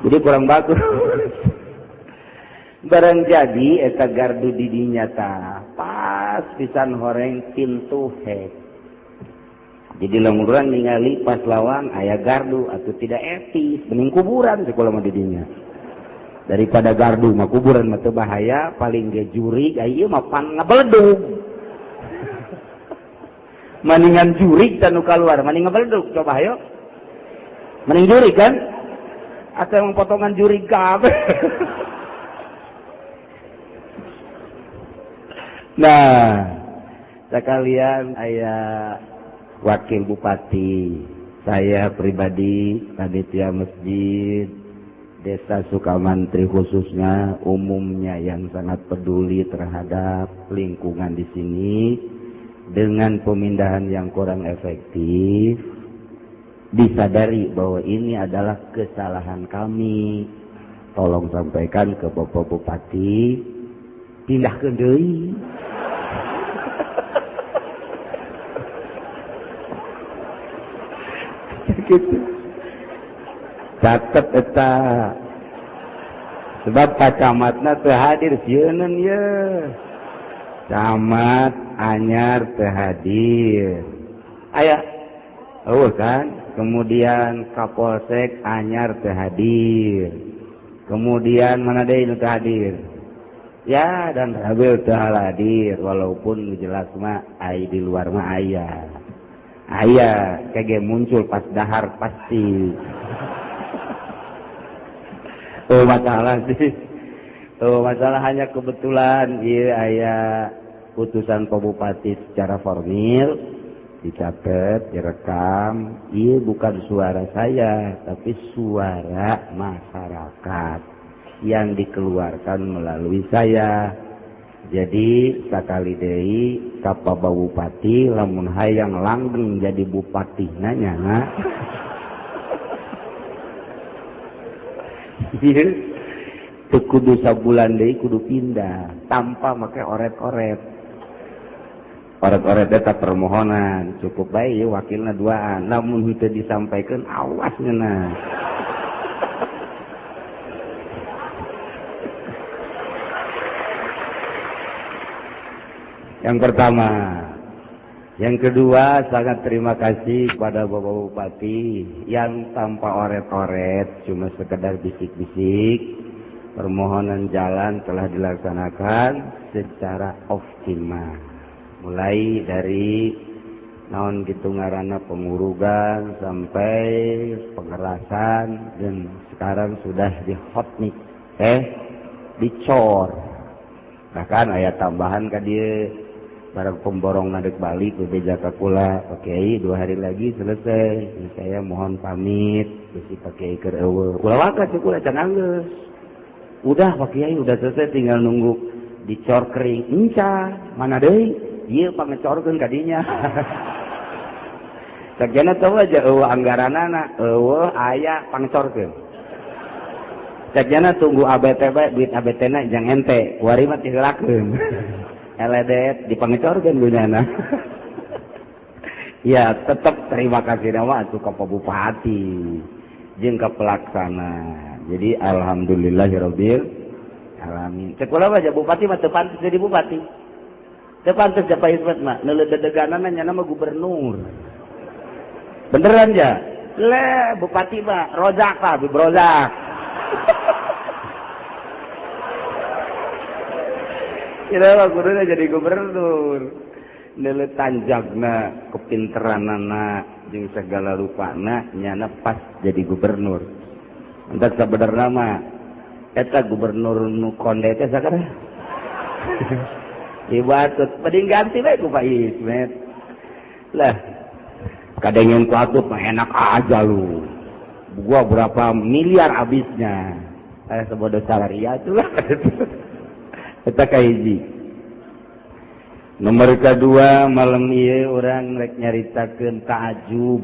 Jadi kurang bagus. Barang jadi eta gardu di dinya tah pas pisan horeng pintu hek. Jadi lamun urang ningali pas lawang aya gardu atau tidak etis, mending kuburan sekolah mah di dinya. Daripada gardu mah kuburan mah teu bahaya, paling ge jurig aya ieu mah pan ngabeledug. Maningan jurig tanu keluar, maning ngabeledug coba ayo. Mending jurig kan? Atau emang potongan jurig kabeh. Nah, sekalian aya wakil bupati, saya pribadi panitia masjid Desa Sukamantri khususnya umumnya yang sangat peduli terhadap lingkungan di sini dengan pemindahan yang kurang efektif, disadari bahwa ini adalah kesalahan kami. Tolong sampaikan ke Bapak Bupati, pindah ke deui. Gitu. Catet eta. Sebab Pak Camatna teu hadir sieun ye. Camat anyar teu hadir. Aya eueuh kan? Kemudian Kapolsek anyar teu hadir. Kemudian mana deui nu teu hadir? Ya dan Rabil teu hadir walaupun jelas mah ai di luar mah aya. Aya kege muncul pas dahar pasti. Oh masalah sih. Oh masalah hanya kebetulan ieu aya putusan Pak Bupati secara formil dicatat, direkam. Ieu bukan suara saya, tapi suara masyarakat yang dikeluarkan melalui saya. Jadi sakali deui ka Pak Bupati lamun hayang langgeng jadi bupatihna nya. Teu kudu sabulan deui kudu pindah tanpa make oret-oret. Oret-oret eta permohonan cukup bae wakilna duaan, lamun henteu disampaikeun awas ngeunah. Yang pertama. Yang kedua, sangat terima kasih kepada Bapak Bupati yang tanpa oret-oret, cuma sekedar bisik-bisik, permohonan jalan telah dilaksanakan secara optimal. Mulai dari naon gitu ngaranna pengurugan sampai pengerasan, dan sekarang sudah di hotmix, dicor. Bahkan aya tambahan ka dieu. Barang pemborong ngadek balik bebeja ka kula, Pak Kiai 2 hari lagi selesai. Saya mohon pamit, besi Pak Kiai keur eueuh. Ulah waka cek kula can anggeus. Udah Pak Kiai udah selesai tinggal nunggu dicor kering. Enca, mana deui? Ieu pangecorkeun ka dinya. Sakiana teu aja eueuh anggaranana, eueuh aya pangecorkeun. Sakiana tunggu ABT bae, duit ABT-na jang ente, kuari mah tiheulakeun. Eledet dipangecorkeun gunana. Ya tetep terima kasih nama atuh ka Pak Bupati jeung ka pelaksana. Jadi alhamdulillahirabbil alamin. Cek kula mah bupati mah teu pantes jadi bupati. Teu pantes ja Pak Ismet mah, neuleuh dedeganana nya mah gubernur. Beneran ja? Le bupati mah rozak lah, berozak. Kira mah kudunya jadi gubernur. Neuleuh tanjagna, kepinteranana, jeung segala rupana nyana pas jadi gubernur. Entak sabenerna mah eta gubernur nu konde teh sakara. Ibatut mending ganti bae ku Pak Ismet. Lah kadengen ku atuh mah enak aja lu. Gua berapa miliar habisnya. Sebodoh salaria itulah. Eta kahiji. Nomor kedua malam ieu urang rek nyaritakeun ta'ajub.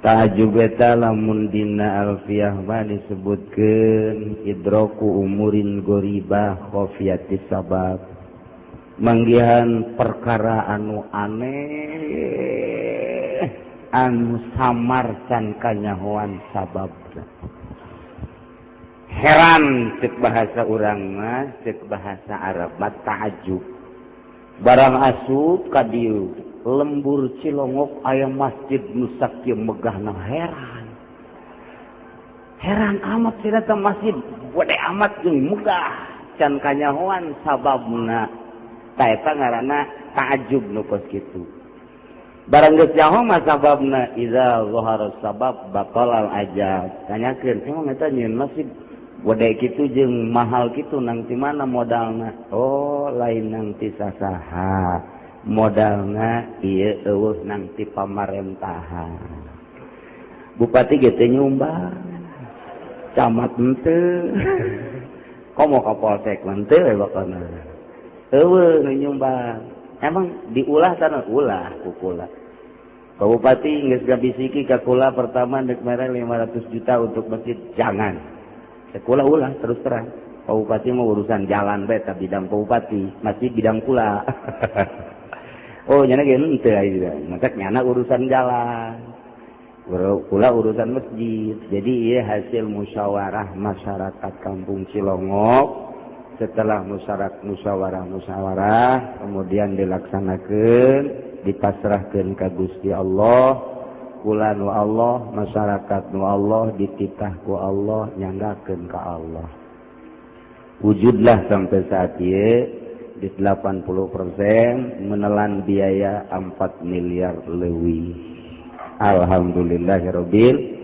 Ta'ajub eta lamun dina alfiah mah disebutkeun idraku umurin ghoribah khafiyatis sabab. Manggihan perkara anu aneh anu samar can kanyahoan sababna. Heran cek bahasa urang mah, cek bahasa Arab mah ta'ajub. Barang asup ka dieu Lembur Cilongok aya masjid nu sakieu megahna heran. Heran amat sih eta masjid gede amat jeung megah can kanyahoan sababna. Ta eta ngaranna ta'ajub nu kos kitu. Barang geus nyaho mah sababna iza zahara sabab baqalal ajab. Tanyakeun emang eta nyieun masjid gede kitu jeung mahal kitu nang ti mana modalna? Oh, lain nang ti sasaha. Modalna ieu eueuh nang ti pamarentahan. Bupati ge teu nyumbang. Camat henteu. Komo ka polsek mah henteu we bakona. Eueuh nu nyumbang. Emang diulah tanah ulah ku kula. Pak Bupati geus gabisiki ka kula pertama deuk mere 500 juta untuk masjid, jangan. Kula ulah terus terang. Pak Bupati mah urusan jalan bae ta bidang Pak Bupati, masjid bidang kula. Oh, nyana ge henteu aya. Matak nyana urusan jalan. Kula urusan masjid. Jadi ieu hasil musyawarah masyarakat Kampung Cilongok. Setelah musyawarah kemudian dilaksanakeun, dipasrahkeun ka Gusti Allah. Kula nu Allah, masyarakat nu Allah, dititah ku Allah, nyanggakeun ka Allah. Wujudlah sampai saat ieu di 80% menelan biaya 4 miliar leuwih. Alhamdulillahirabbil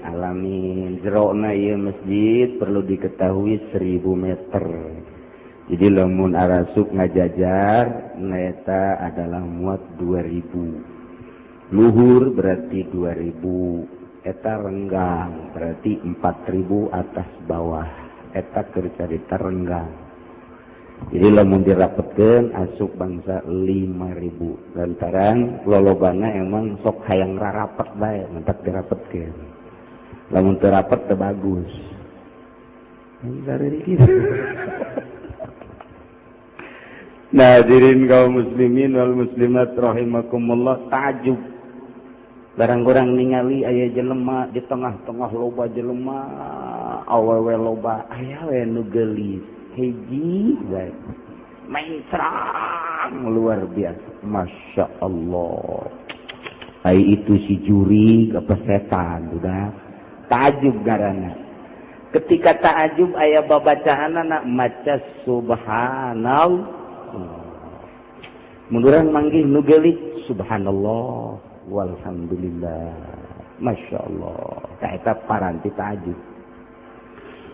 alamin. Jerona ieu masjid perlu diketahui 1000 meter. Jadi lamun arasuk ngajajar neta adalah muat 2000. Luhur berarti 2000, eta renggang berarti 4000 atas bawah. Eta keur carita renggang. Jadi lamun dirapetkeun asup bangsa 5000. Lantaran lolobana emang sok hayang rarapet bae, mentak dirapetkeun. Lamun teu rapet teu bagus. Nah, hadirin kaum muslimin wal muslimat rahimakumullah, ta'ajub. Barang kurang ningali aya jelema di tengah-tengah loba jelema, awewe loba, aya we nu geulis, hiji bae. Mencrang luar biasa. Masya Allah. Ai itu si juri apa setan udah. Ta'ajub garana. Ketika ta'ajub aya babacaanana maca subhanallah. Mun urang manggih nu geulis subhanallah walhamdulillah. Masya Allah. Ta eta paranti ta'ajub.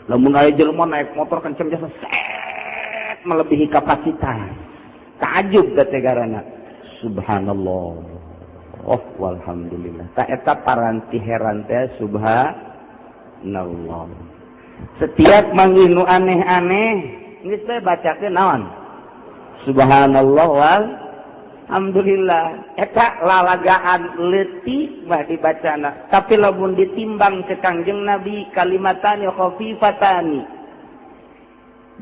Lamun aya jelema naik motor kenceng jasa set melebihi kapasitas. Ta'ajub teh garana. Subhanallah. Oh walhamdulillah. Ta eta paranti heran teh subhanallah. Setiap manggih nu aneh-aneh geus bae bacakeun naon? Subhanallah walhamdulillah. Eta lalagaan leutik mah dibacana, tapi lamun ditimbang ke Kangjeng Nabi kalimatani khafifatani,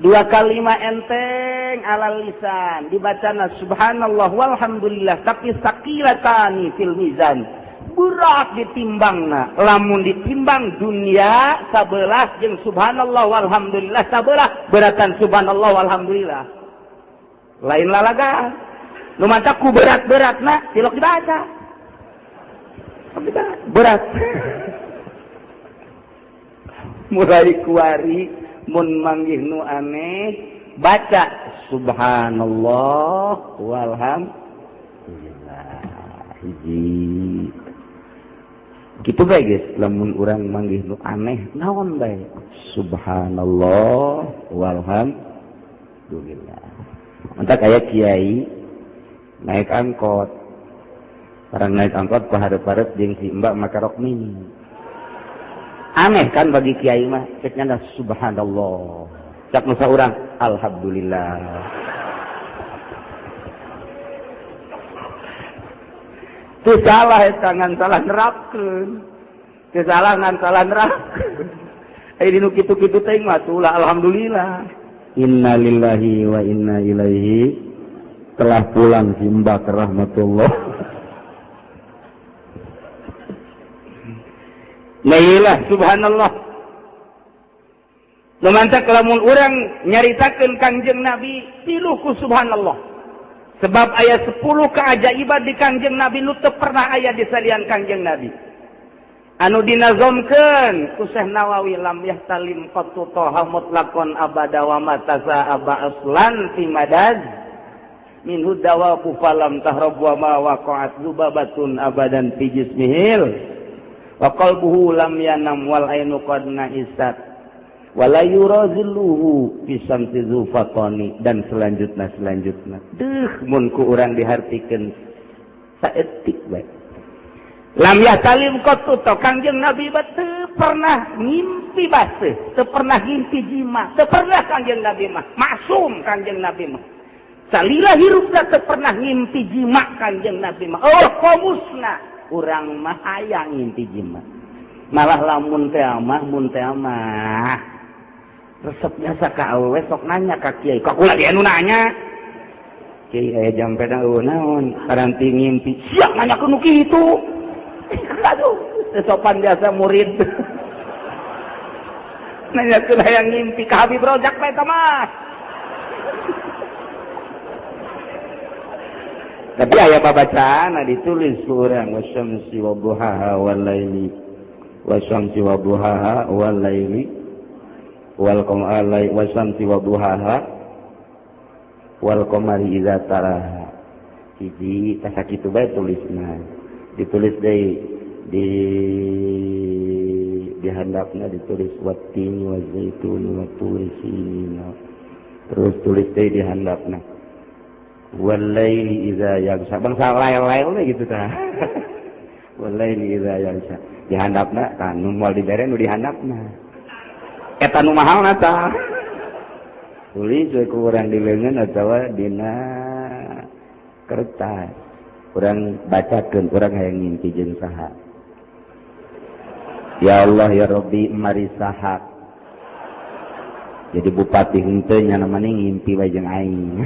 dua kalimat enteng ala lisan dibacana subhanallah walhamdulillah, tapi sakilatani fil mizan, berat ditimbangna. Lamun ditimbang dunia sabelah jeung subhanallah walhamdulillah sabelah, beratan subhanallah walhamdulillah. Lain lalagaan nu matak ku berat-beratna tilok dibaca. Berat. Mulai kuari mun manggih nu aneh baca subhanallah walhamdulillah. Hiji. Kitu bae geus lamun urang manggih nu aneh naon bae subhanallah walhamdulillah. Mantak aya kiai naik angkot, orang naik angkot ku hareup-hareup jeung si mbak make rok mini. Aneh kan bagi kiai mah, cek nyanda subhanallah, cek nu saurang alhamdulillah. Teu salah eta ngan salah nerapkeun, teu salah ngan salah nerapkeun. Ai dinu kitu-kitu teh mah tulah alhamdulillah. Innalillahi wa inna ilaihi. Telah pulang si mbak rahmatullah. Nailah subhanallah. Lumantak lamun urang nyaritakeun Kangjeng Nabi piluh ku subhanallah. Sebab ayat 10 keajaiban di Kangjeng Nabi nu teu pernah aya di salian Kangjeng Nabi. Anu dinazomkeun ku Syekh Nawawi lam yahtalim qattu toha mutlaqan abada wa matasa aba aslan fi madad minhu dawabu falam tahrab wa ma waqa'at zubabatun abadan fi jismihil wa qalbuhu lam yanam wal ainu qad na'isat wala yurazilluhu fi samsi zufatani dan selanjutna deuh mun ku urang dihartikeun saeutik bae. Lam yahtalim qattu to Kangjeng Nabi teu pernah ngimpi baseuh, teu pernah ngimpi jima, teu pernah Kangjeng Nabi mah maksum Kangjeng Nabi mah. Salila hirupna teu pernah ngimpi jima Kangjeng Nabi mah. Oh komusna urang mah hayang ngimpi jima. Malah lamun teh mah mun teh mah resep biasa ka awewe sok nanya ka kiai. Ka kula dia nu nanya. Kiai aya jampena eueuh naon paranti ngimpi. Siap nanya ku nu kitu. Aduh, sopan biasa murid. Nanya ke hayang ngimpi ka Habib Rozak bae eta mah. Tapi aya babacaan ditulis ku urang wasyamsi wa duhaha wal laili wasyamsi wa duhaha wal laili wal qamari wasyamsi wa duhaha wal qamari idza taraha. Hiji tah sakitu bae tulisna. Ditulis deui di handapna ditulis wattini wazaituni waturi sinina. Terus tulis deui di handapna wal laili idza yaghsha. Bangsa lail-lail gitu tah. Wal laili idza yaghsha. Di handapna tah nu moal dibere nu di handapna. Eta nu mahalna tah. Tulis we ku urang di leungeun atawa dina kertas. Urang bacakeun urang hayang ngimpi jeung saha. Ya Allah ya Rabbi mari saha. Jadi bupati henteu nya namanya ngimpi wae jeung aing.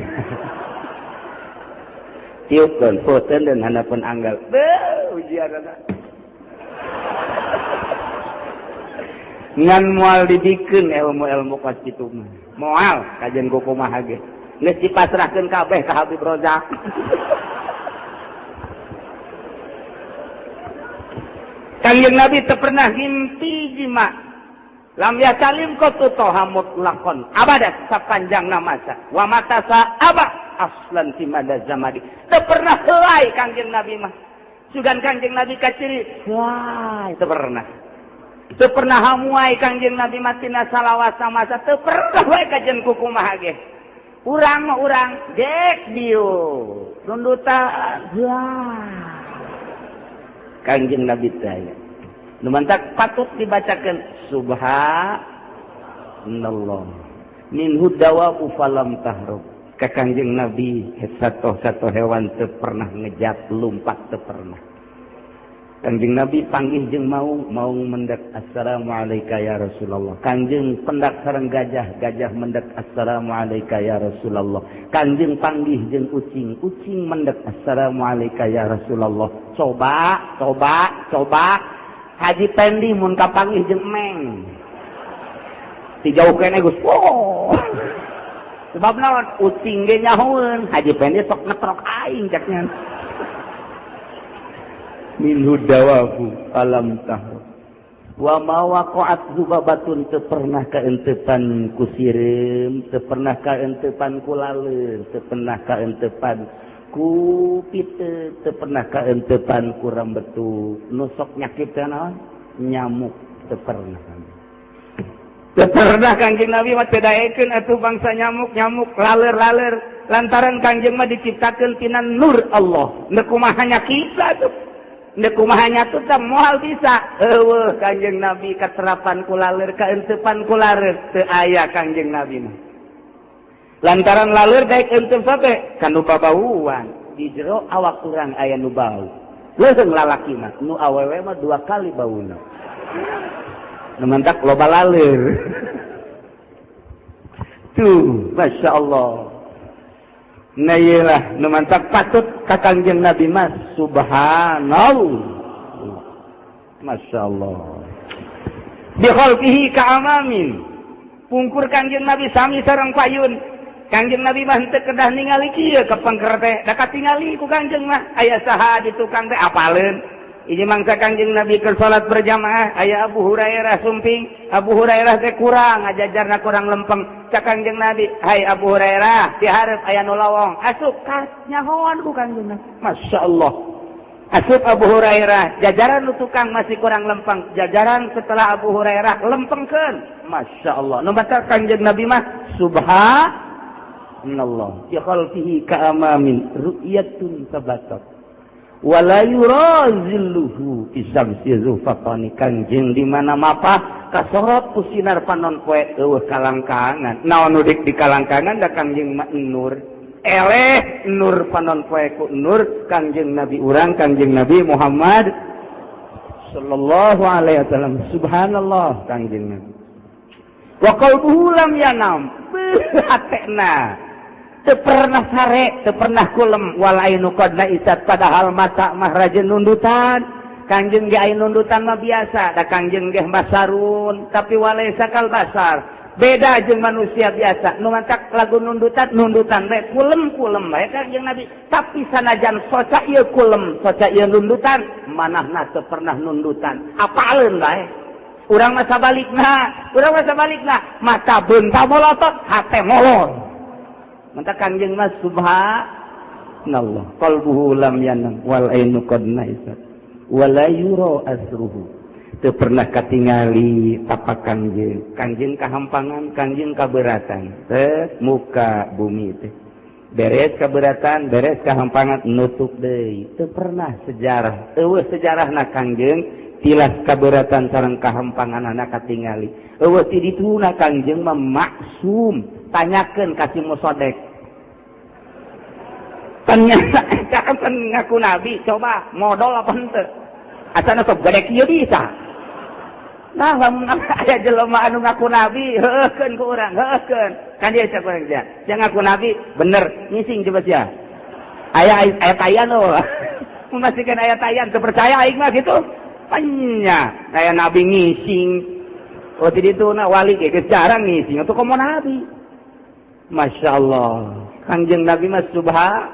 Tiupkeun foteun dan handapeun anggal. Beuh ujianana. Ngan moal dibikeun ilmu-ilmu kos kitu mah. Moal kajian ku kumaha ge. Geus dipasrahkeun kabeh ka Habib Rozak. Kangjeng Nabi teu pernah ngimpi jima. Lam yahtalim qattu toha mutlaqan abada sapanjang masa wa matasa aba aslan fi madaz zamadi. Teu pernah helai Kangjeng Nabi mah. Sugan Kangjeng Nabi kaciri, wah teu pernah. Teu pernah hamuai Kangjeng Nabi mah tina salawasa masa teu pernah wae kajen kukumaha ge. Urang mah urang dek dieu. Rundutan wah. Kangjeng Nabi teh aya. Nu mantak patut dibacakeun subhanallah. Minhu dawabu falam tahrub. Ka Kangjeng Nabi satu-satu hewan teu pernah ngejat lumpat teu pernah. Kangjeng Nabi panggih jeung maung, maung mendak assalamualaikum ya Rasulullah. Kangjeng pendak sareng gajah, gajah mendak assalamualaikum ya Rasulullah. Kangjeng panggih jeung ucing, ucing mendak assalamualaikum ya Rasulullah. Coba, coba, coba Haji Pendi mun kapanggih jeung meng. Ti jauh keneh geus. Oh. Sebab naon ucing ge nyahoeun, Haji Pendi sok ngetrok aing caknya. Minhu dawabu alam tahu wa ma waqa'at zubabatun teu pernah kaentepan ku sireum, teu pernah kaentepan ku laleun, teu pernah kaentepan ku pite, teu pernah kaentepan ku rambetu. Nu sok nyakit teh naon? Nyamuk teu pernah. Teu pernah Kangjeng Nabi mah teu daekeun atuh bangsa nyamuk-nyamuk laler-laler lantaran Kangjeng mah diciptakeun tina nur Allah. Neuk kumaha nyakitna atuh? Neuk kumaha nyatut teh moal bisa. Eueuh Kangjeng Nabi katerapan ku laler, kaentepan ku laler teu aya Kangjeng Nabi mah. Lantaran laler daek entep sampe ka nu babauan. Di jero awak urang aya nu bau. Leuheung lalaki mah, nu awewe mah dua kali bauna. Nu mantak loba laler. Tuh, Masya Allah. Nah iyalah, nu mantak patut ka Kangjeng Nabi mah subhanallah. Masya Allah. Bi khalqihi ka amamin. Pungkur Kangjeng Nabi sami sareng payun. Kangjeng Nabi mah henteu kedah ningali kieu ka pengker teh, da katingali ku Kangjeng mah aya saha di tukang teh apaleun. Ini mangsa Kangjeng Nabi keur salat berjamaah aya Abu Hurairah sumping. Abu Hurairah teh kurang ngajajarna, kurang lempeng. Cak Kangjeng Nabi, "Hai Abu Hurairah, dihareup aya nu lowong, asup." Nyahoan ku Kangjeng Nabi. Masya Allah. Asup Abu Hurairah, jajaran nu tukang masih kurang lempeng, jajaran setelah Abu Hurairah lempengkeun. Masya Allah. Nu matak Kangjeng Nabi mah subhanallah fi khalfihi ka amamin ru'yatun sabatat wala yura zilluhu isamsi zufaqani. Kanjeng di mana mapah kasorot ku sinar panon poe, eueuh kalangkangan. Naon nu di kalangkangan? Da Kangjeng mah nur, eleh nur panon poe ku nur Kangjeng Nabi urang, Kangjeng Nabi Muhammad sallallahu alaihi wasallam. Subhanallah, Kangjeng Nabi wa qalbuhu lam yanam, hatena teu pernah sare, teu pernah kulem. Wal ainu qad naisat, padahal mata mah rajin nundutan. Kangjeng ge aya nundutan mah biasa, da Kangjeng ge basarun, tapi walaisa kal basar, beda jeung manusia biasa. Nu mantak lagu nundutan nundutan bae, kulem kulem bae Kangjeng Nabi. Tapi sanajan soca ieu kulem, soca ieu nundutan, manahna teu pernah nundutan, apaleun bae. Urang mah sabalikna, urang mah sabalikna, mata beunta molotot, hate molor. Maka Kangjeng mah subhanallah, qalbuhu lam yanam wal ainu qad naisat wala yura asruhu, teu pernah katingali tapak Kangjeng. Kangjeng kahampangan, Kangjeng kaberatan teh muka bumi teh beres keberatan, beres kahampangan, nutup deui. Teu pernah sejarah, eueuh sejarahna Kangjeng tilas keberatan sareng kahampangan anak katingali, eueuh ti dituna. Kangjeng mah maksum. Tanyakeun ka si Musodek, ternyata kan ngaku nabi, coba modal apa henteu, asana sok gede kieu bisa. Nah, lamun aya jelema anu ngaku nabi, heukeun ku urang, heukeun kan dia. Cak urang sia, jangan ngaku nabi bener ngising, coba sia aya aya tayan oh, memastikan aya tayan. Teu percaya aing mah gitu. Panya aya nabi ngising? Oh, tidak itu na wali ge jarang ngising atau komo nabi. Masya Allah, Kangjeng Nabi mah subhanallah.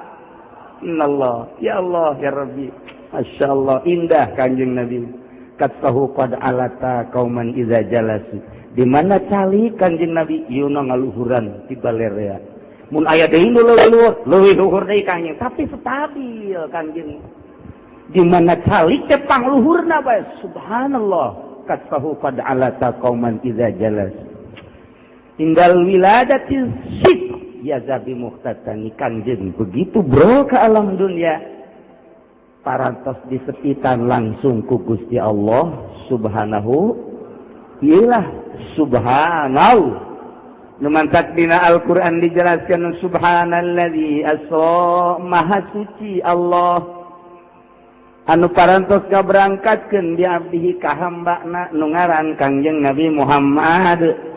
Ya Allah, ya Rabbi. Masya Allah, indah Kangjeng Nabi. Katfahu qad alata kauman iza jalasu. Di mana calik Kangjeng Nabi yuna ngaluhuran di balerea. Mun aya deui nu leuwih leuwih luhur deui Kangjeng, tapi stabil Kangjeng. Di mana calik teh pangluhurna bae. Subhanallah. Katfahu qad alata kauman iza jalasu. Tinggal wiladati sik ya zabi muhtatani. Kangjeng begitu bro ke alam dunia, parantos disepitan langsung ku Gusti Allah Subhanahu, ilah subhanahu. Nu mantak dina Al-Qur'an dijelaskan subhanalladzi asra, maha suci Allah anu parantos gaberangkatkeun bi abdihi ka hambana nu ngaran Kangjeng Nabi Muhammad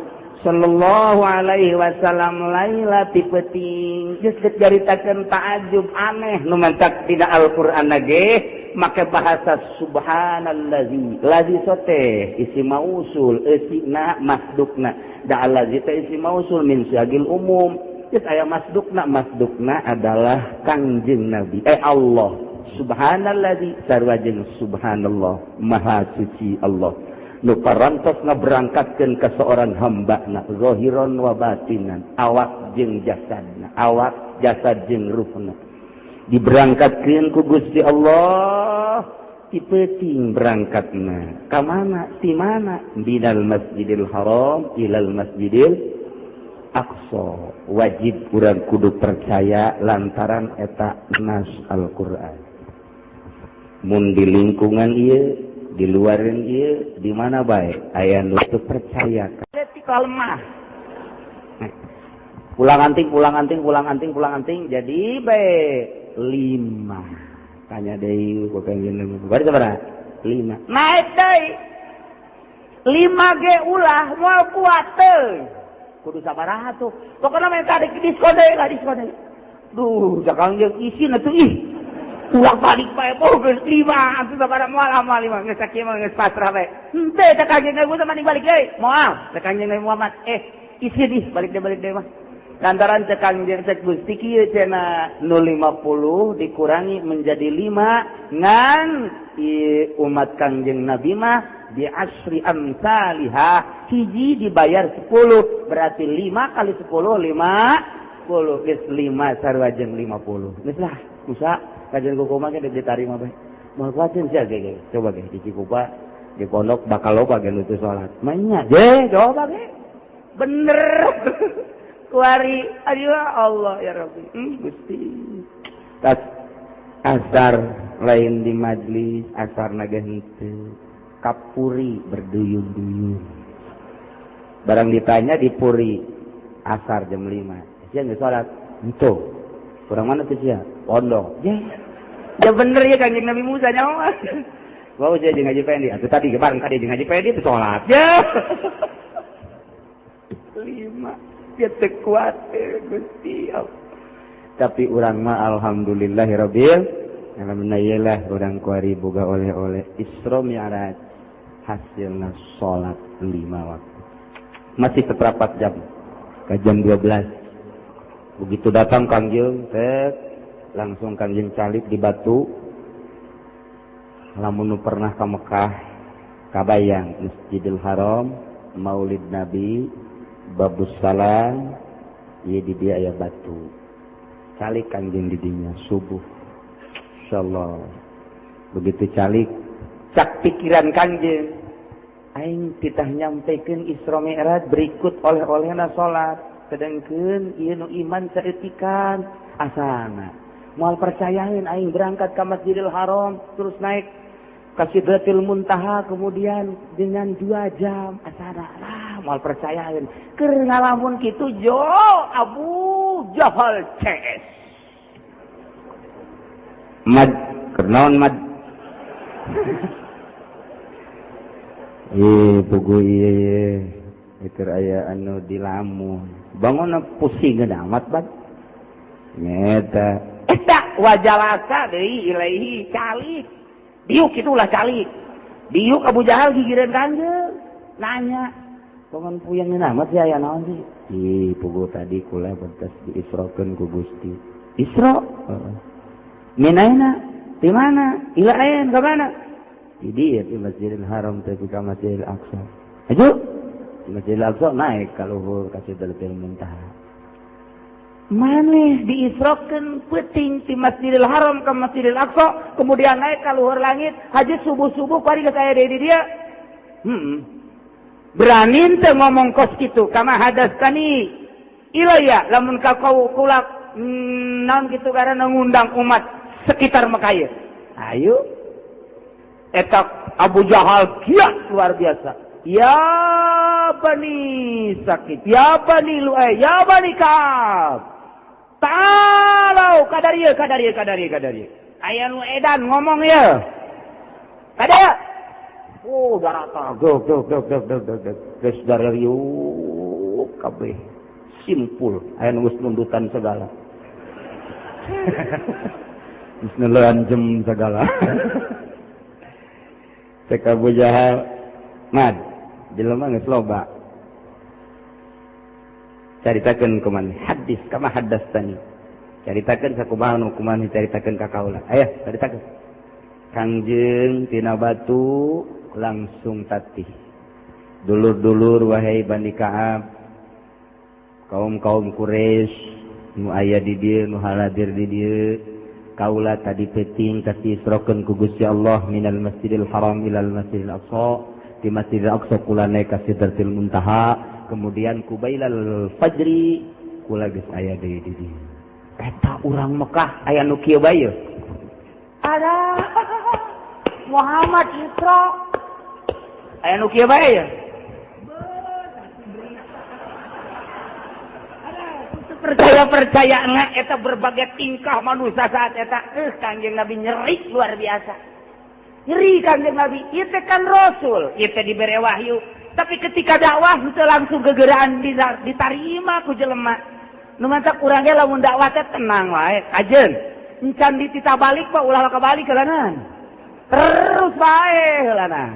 sallallahu alaihi wasallam laila ti peuting. Geus caritakeun ta'ajub, aneh. Nu mantak dina Al-Qur'an ge make bahasa subhanallazi. Lazi sote isi mausul, eusina masdukna, da allazi teh isi mausul min syagil umum. Geus aya masdukna, masdukna adalah Kangjeng Nabi, eh, Allah. Subhanallazi sarua jeung subhanallah, maha suci Allah nu parantos ngaberangkatkeun ka seorang hamba na zahiron wa batinan, awak jeung jasadna, awak jasad jeung ruhna diberangkatkeun ku Gusti Allah ti peuting. Berangkatna ka mana, ti mana? Minal Masjidil Haram ilal Masjidil Aqsa. Wajib urang kudu percaya lantaran eta nas Al-Qur'an. Mun di lingkungan ieu, di luaran ieu, di mana bae aya nu teu percaya lemah, pulang anting, pulang anting, pulang anting, pulang anting, jadi bae lima. Tanya deui ku Kangjeng, bari sabaraha? Lima. Naik deui lima ge ulah, moal kuat teu. Kudu sabaraha tuh? Pokoknya minta di diskon deui lah, diskon deui. Duh, Kangjeng, isin atuh ih. Ulah balik bae, oh geus lima atuh sabaraha? Moal, moal lima, geus sakieu mah geus pasrah bae. Henteu, cek Kangjeng Nabi mending balik deui. Moal, cek Kangjeng Nabi Muhammad, eh, isin ih, balik deui, balik deui mah. Lantaran cek Kangjeng cek Gusti kieu cenah nu 50 dikurangi menjadi 5 ngan umat Kangjeng Nabi mah bi asri amsalihah hiji dibayar 10 berarti 5 kali 10 50 geus 5 sarua jeung 50. Geus lah usaha kajian kumaha ge diterima bae. Moal kuatin sia ge coba ge di Cikupa di pondok bakal loba ge nu teu salat. Mah ge coba ge. Bener. Kuari aduh Allah ya Rabbi. Gusti. Tas asar lain di majlis, asar naga henteu. Kapuri berduyun-duyun. Barang ditanya di puri asar jam 5. Sia geus salat. Henteu. Kurang mana tuh sia? Pondok. Ya. Ya bener ya Kanjeng Nabi Musa nyawa. Wau sia jeung Haji Pendi. Atuh tadi bareng tadi jeung Haji Pendi teu salat. Ya. 5. Dia teu kuat Gusti. Tapi urang mah alhamdulillahirabbil alamin lah urang kuari boga oleh-oleh Isra Mi'raj hasilna salat 5 waktu. Masih seperempat jam ke jam 12. Begitu datang Kangjeng, tet langsung Kangjeng calik di batu. Lamun nu pernah ka Mekah kabayang Masjidil Haram, Maulid Nabi, Babus Salam, ieu di dieu aya batu. Calik Kangjeng di dinya subuh. Insyaallah. Begitu calik, cak pikiran Kangjeng, aing titah nyampekeun Isra Mi'raj berikut oleh-olehna salat. Sedengkeun ieu nu iman saeutikan asana. Moal percayaeun aing berangkat ka Masjidil Haram terus naik ka Sidratil Muntaha kemudian dengan 2 jam asana lah moal percayaeun. Keur ngalamun kitu jo Abu Jahal CS. Mad keur naon mad? Ih pugu ieu keur aya anu dilamun. Bangun pusing amat bad. Nyeta eta wajalasa deui ilaihi calik. Diuk itulah calik. Diuk Abu Jahal gigireun Kangjeng. Nanya, "Bangun puyeng amat ya aya naon sih?" Ih, pugu tadi kula betes diisrokeun ku Gusti. Isra? Heeh. Minaina? Di mana? Ila ain ka mana? Di dieu di Masjidil Haram teh ka Masjidil Aqsa. Aju. Di Masjidil Aqsa naik ka luhur ka Sidratil Muntaha. Maneh diisrokeun peuting ti Masjidil Haram ka Masjidil Aqsa, kemudian naik ka luhur langit, haji subuh-subuh kuari geus aya deui di dieu. Berani teu ngomong kos kitu, kama hadastani ilayya lamun ka kula naon kitu karena ngundang umat sekitar Mekah ieu. Ayo. Eta Abu Jahal kiat luar biasa. Ya Bani Sakit, ya Bani Lu'ay, ya Bani Ka'ab. Ta'alau kadarieu kadarieu kadarieu kadarieu. Aya nu edan ngomong ieu. Kadarieu. Oh, darata gog gog gog gog gog gog. Geus dararieu kabeh. Simpul aya nu geus nundutan segala. Geus neuleun jem segala. Cek Abu Jahal, mad jelema geus loba. Caritakeun kumaha hadis kama hadastani. Caritakeun sakumaha nu kumaha caritakeun ka kaula. Aya caritakeun. Kangjeng tina batu langsung tatih. Dulur-dulur wahai Bani Ka'ab, kaum-kaum Quraisy nu aya di dieu nu haladir di dieu, kaula tadi peuting kasisrokeun ku Gusti Allah minal Masjidil Haram ilal Masjidil Aqsa, di Masjidil Aqsa kula naik ka Sidratil Muntaha, kemudian kubailal fajri kula geus aya deui di dieu. Eta urang Mekah aya nu kieu bae. Ada Muhammad Isra aya nu kieu bae ya. Percaya-percaya enggak eta berbagai tingkah manusia saat eta Kangjeng Nabi nyeri luar biasa. Nyeri Kangjeng Nabi, ieu teh kan rasul, ieu teh dibere wahyu. Tapi ketika dakwah teu langsung gegeraan ditarima ku jelema. Nu mantak urang ge lamun dakwah teh tenang wae, kajeun. Encan ditita balik pak ulah kabalik heulanan. Terus bae heulana.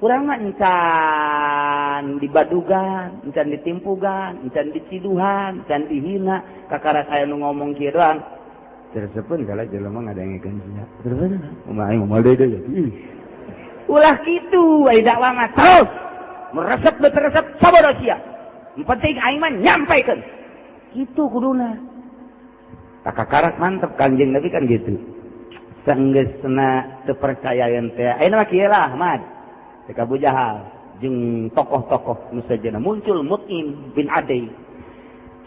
Urang mah encan dibadugan, encan ditimpugan, encan diciduhan, encan dihina, kakarak aya nu ngomong kieu doang. Tersepeun kala jelema ngadengekeun sia. Tersepeun kumaha aing moal deui deui. Ulah kitu ai dakwah mah terus meresep beresep sabodo sia. Penting aing mah nyampaikeun. Kitu kuduna. Kakarak mantep Kanjeng Nabi kan gitu. Sanggeusna teu percayaeun teh. Ayeuna mah kieu lah Ahmad. Cek Abu Jahal jeung tokoh-tokoh nu sejenna muncul Mut'im bin Adi.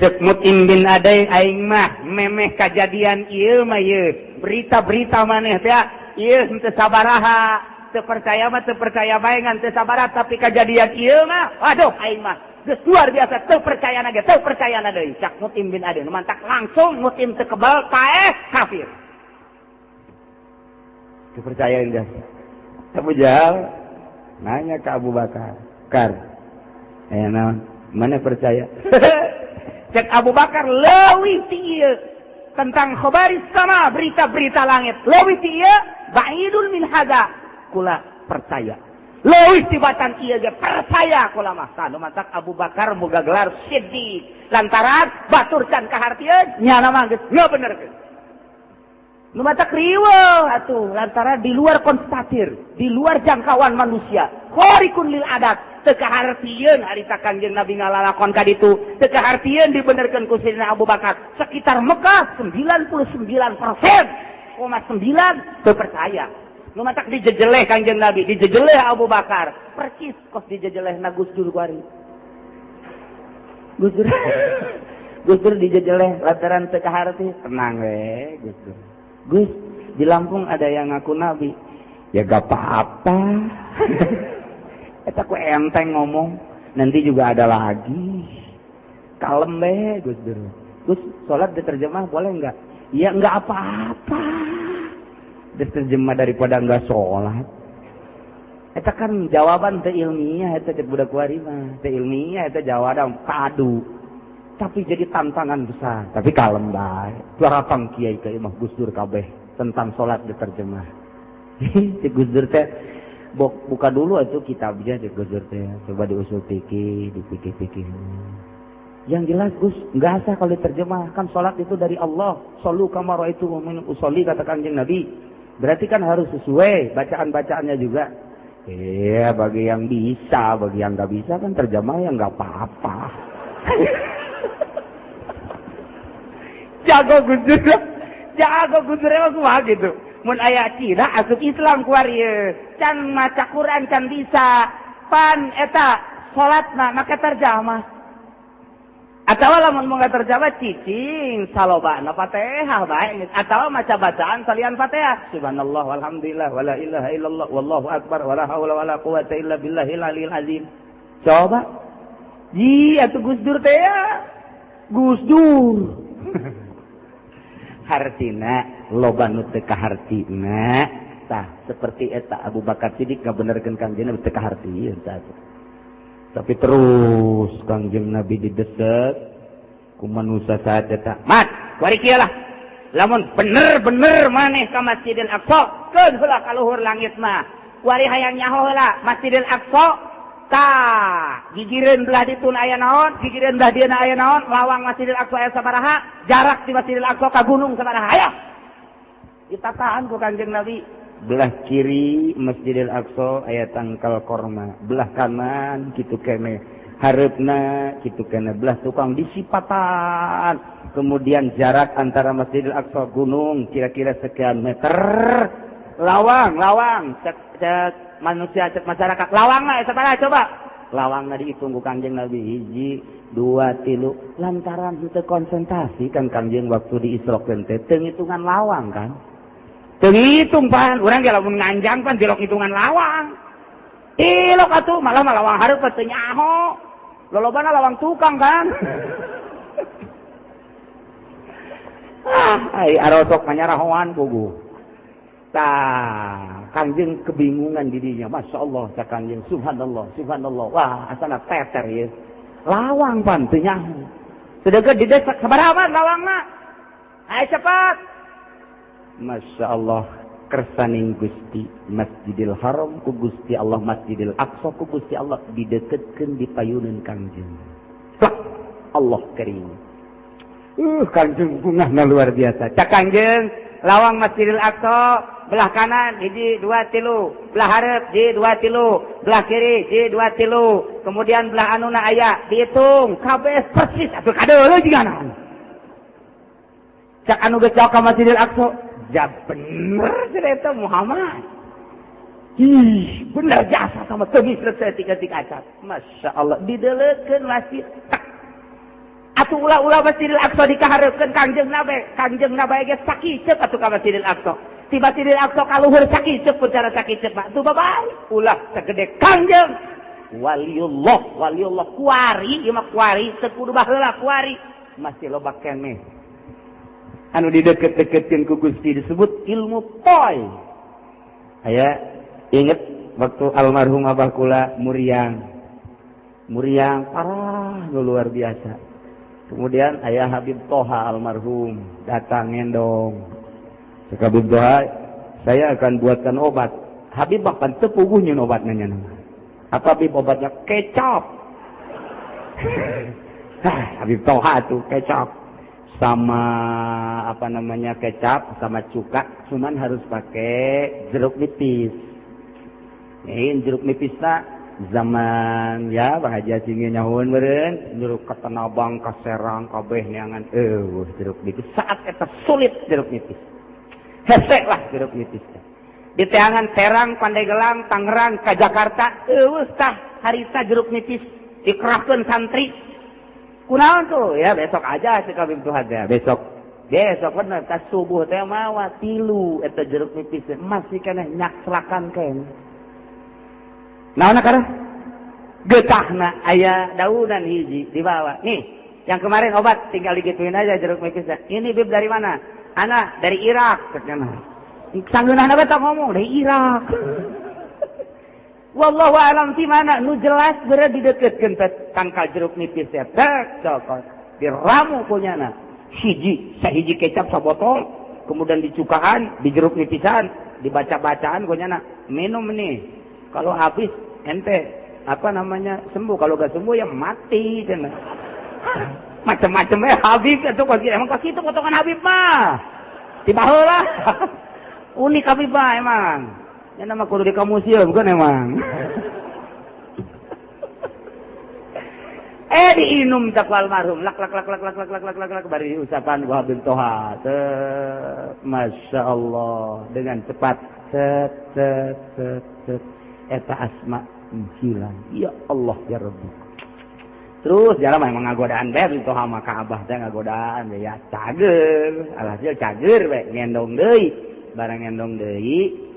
Cek Mut'im bin Adi aing mah memeh kajadian ieu mah ieu. Berita-berita maneh teh ieu henteu sabaraha. Teu percaya mah teu percaya bae ngan teu sabaraha tapi kajadian ieu mah waduh aing mah geus luar biasa teu percayana ge teu percayana deui. Cak Mut'im bin Adi nu mantak langsung Mut'im teu kebal paeh kafir. Teu percaya geus. Abu Jahal nanya ke Abu Bakar, "Kar, naon? Mana percaya?" Cek Abu Bakar leuwih ti ieu tentang khabaris sama berita-berita langit. Leuwih ti ieu ba'idun min hada kula percaya. Leuwih tibatan ieu ge percaya kula mah. Tah nu mantak Abu Bakar boga gelar Siddiq. Lantaran batur can kahartieun nyana mah geus ngabenerkeun. Nu matak riweuh atuh lantaran di luar konstatir, di luar jangkauan manusia. Khariqun lil adat, teu kahartieun harita Kanjeng Nabi ngalalakon ka ditu, teu kahartieun dibenerkeun ku Sayyidina Abu Bakar. Sekitar Mekah 99,9% teu percaya. Nu matak dijejeleh Kanjeng Nabi, dijejeleh Abu Bakar. Percis kos dijejeleh na Gus Dur kuari. Gus Dur. Gus Dur dijejeleh lantaran teu kaharti. Tenang we Gus Dur. Gus, di Lampung ada yang ngaku nabi. Ya gak apa-apa. Eta ku enteng ngomong, nanti juga ada lagi. Kalem be Gus Dur. Gus, sholat diterjemah boleh enggak? Ya enggak apa-apa. Diterjemah daripada enggak sholat. Eta kan jawaban teu ilmiah eta cek budak kuari mah. Teu ilmiah eta jawaban padu. Tapi jadi tantangan besar. Tapi kalem bae. Datang kiai ke imah Gus Dur kabeh tentang sholat diterjemah. Cek Gus Dur teh buka dulu itu kitabnya cek Gus Dur teh. Coba diusul pikir, dipikir-pikir. Yang jelas Gus, enggak sah kalau diterjemah. Kan sholat itu dari Allah. Shollu kama ra'aitumuni usolli kata Kanjeng Nabi. Berarti kan harus sesuai bacaan-bacaannya juga. Iya, bagi yang bisa, bagi yang enggak bisa kan terjemah ya enggak apa-apa. Jago Gus Dur, jago Gus Dur emang kumaha gitu. Mun aya Cina asup Islam kuari ieu. Can maca Quran can bisa. Pan eta salatna make terjemah. Atawa lamun mun terjemah cicing salobana Fatihah bae atawa maca bacaan salian Fatihah. Subhanallah walhamdulillah wala ilaha illallah wallahu akbar wala haula wala quwata illa billahil aliyil azim. Coba. Ji atuh Gus Dur teh ya. Gus Dur. Hartina loba nu teu kahartina tah seperti eta Abu Bakar Siddiq ngabenerkeun Kangjeng Nabi teu kahartieun tah. Tapi terus Kangjeng Nabi didesek ku manusia saat eta, "Mat, kuari kieu lah. Lamun bener-bener maneh ka Masjidil Aqsa, keun heula ka luhur langit mah. Kuari hayang nyaho heula Masjidil Aqsa. Tah, gigireun belah ditun aya naon, gigireun belah dieuna aya naon, lawang Masjidil Aqsa aya sabaraha, jarak di Masjidil Aqsa ka gunung sabaraha. Ayo." Ditataan ku Kanjeng Nabi. Belah kiri Masjidil Aqsa aya tangkal korma, belah kanan kitu keneh, hareupna kitu keneh, belah tukang disipatan. Kemudian jarak antara Masjidil Aqsa gunung kira-kira sekian meter. Lawang, lawang, cek, cek manusia, cek masyarakat. Lawang lah, sabaraha coba. Lawangna dihitung ku Kangjeng Nabi hiji, dua, tilu. Lantaran henteu konsentrasi kan Kangjeng waktu di Isra teh teu ngitungan lawang kan. Teu ngitung pan, urang ge lamun nganjang pan tilok hitungan lawang. Tilok atuh malah mah lawang hareup teu nyaho. Lolobana lawang tukang kan. Ah, ai arosok manyarahoan puguh. Tah, Kangjeng kebingungan didinya. Masya Allah, cak Kangjeng. Subhanallah, subhanallah. Wah, asana teter ya. Lawang pan teu nyaho. Sedengkeun di desa sabaraha lawangna? Ayo cepat. Masya Allah, Kersaning Gusti Masjidil Haram ku Gusti Allah, Masjidil Aqsa ku Gusti Allah dideketkeun di payuneun Kangjeng. Plak, Allah karim. Kangjeng bungahna luar biasa. Cak Kangjeng lawang Masjidil Aqsa belah kanan hiji dua tilu, belah hareup hiji dua tilu, belah kiri hiji dua tilu, kemudian belah anuna aya dihitung kabeh persis atuh kadeuleu jigana. Cak anu geus ka Masjidil Aqsa, ja bener cerita Muhammad. Ih, bener jasa sama temis ketika acan. Masya Allah, dideleukeun masjid. Atuh ulah-ulah Masjidil Aqsa dikahareupeun Kangjeng Nabi, Kangjeng Nabi ge sakiceup atuh ka Masjidil Aqsa. Ti Masjidil Aqsa ka luhur sakiceup pun cara sakiceup mah. Tuh babari ulah sagede Kangjeng. Waliullah, waliullah kuari, ieu mah kuari teu kudu baheula kuari. Masih loba keneh. Anu dideket-deketkeun ku Gusti disebut ilmu poy. Aya inget waktu almarhum abah kula muriang. Muriang parah luar biasa. Kemudian ayah Habib Toha almarhum datang ngendong. Cek Habib Toha, saya akan buatkan obat. Habib bahkan teu puguh nyeun obatna nya. Apa Habib obatnya? Kecap. Habib Toha tuh kecap. Sama apa namanya kecap sama cuka, cuman harus pakai jeruk nipis. Ini jeruk nipisna zaman ya Pak Haji Acing nyahueun meureun jeruk ka Tanabang ka Serang kabeh neangan eueuh jeruk nipis. Saat eta sulit jeruk nipis. Hese lah jeruk nipis. Di teangan Serang, Pandeglang, Tangerang, ka Jakarta eueuh tah harita jeruk nipis dikerahkeun santri. Kunaon tuh? Ya besok aja si Habib Tuhan ya. Besok. Besok bener tas subuh teh mawa tilu eta jeruk nipis masih keneh nyakslakan keneh. Naon karena getahna aya daunan hiji dibawa. Nih, yang kemarin obat tinggal digituin aja jeruk nipisnya. Ini Bib dari mana? Anak dari Irak katanya. Sanggeunahna bae ngomong dari Irak. Wallahu alam ti mana nu jelas beureuh dideketkeun tangkal jeruk nipis teh. Tek cokot diramu kunyana. Hiji, sahiji kecap sabotol, kemudian dicukaan, di jeruk nipisan, dibaca-bacaan kunyana. Minum nih. Kalau habis ente apa namanya sembuh, kalau gak sembuh ya mati cenah. Macam-macam ya Habib itu kok emang kok kitu potongan Habib mah. Tiba heula. Unik Habib mah emang. Ya nama kudu di museum kan emang. Diinum cak almarhum lak lak lak lak lak lak lak lak lak bari usapan ku Habib Toha. Masya Allah dengan cepat set set set set eta asma hilang. Ya Allah ya Rabbi. Terus jalan mah emang ngagodaan bae Habib Toha mah ka Abah teh ngagodaan ya cager. Alhasil cager bae ngendong deui. Barang ngendong deui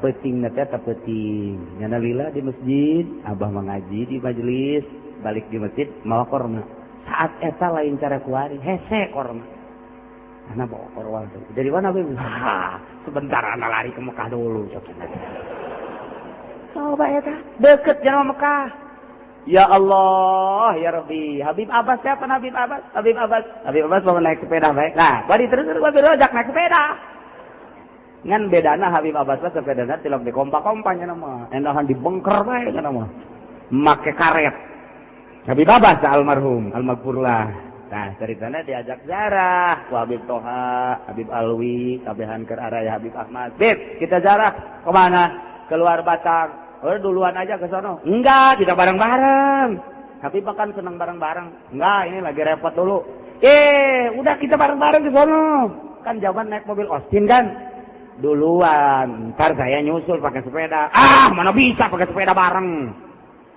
peuting teh ta peuting nyana lila di masjid, abah mengaji di majelis, balik di masjid mawa korma. Saat eta lain cara kuari, hese korma. Ana bawa korma dari mana Bib? Sebentar ana lari ke Mekah dulu. Coba eta deket jeung Mekah. Ya Allah, ya Rabbi. Habib Abbas siapa Habib Abbas? Habib Abbas. Habib Abbas bawa naik sepeda baik. Nah, bari terus terus rojak naik sepeda. Ngan bedana Habib Abbas mah sepedana tilok di kompa-kompanya nama, endahan dibengker bae nya mah. Make karet. Habib Abbas almarhum, almaghfurlah. Nah, ceritanya diajak zarah ku Habib Toha, Habib Alwi, kabehan keur araya Habib Ahmad. Bib, kita zarah kemana? Keluar Batang. Oh, duluan aja ke sono. Enggak, kita bareng-bareng. Habib makan senang bareng-bareng. Enggak, ini lagi repot dulu. Udah kita bareng-bareng ke sono. Kan jawaban naik mobil Austin kan? Duluan, ntar saya nyusul pakai sepeda. Ah, mana bisa pakai sepeda bareng.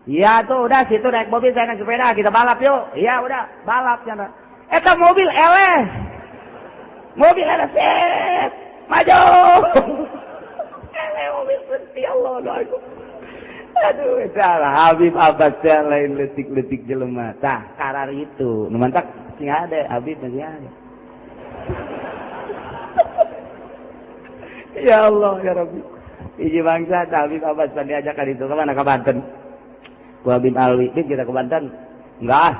Iya tuh, udah situ naik mobil, saya naik sepeda, kita balap yuk. Iya udah, balap ya. Eta mobil eleh. Mobil eleh, set. Maju. Eleh mobil berhenti, Allah doaku. Aduh, eta Habib Abbas lain letik-letik jelema. Tah, karar itu. Nu mantak sing ade Habib masih ada. Ya Allah ya Rabbi. Hiji bangsa Habib Abbas pan diajak ka ditu ka mana ka Banten. Ku Habib Alwi, Bib kita ke Banten. Enggak.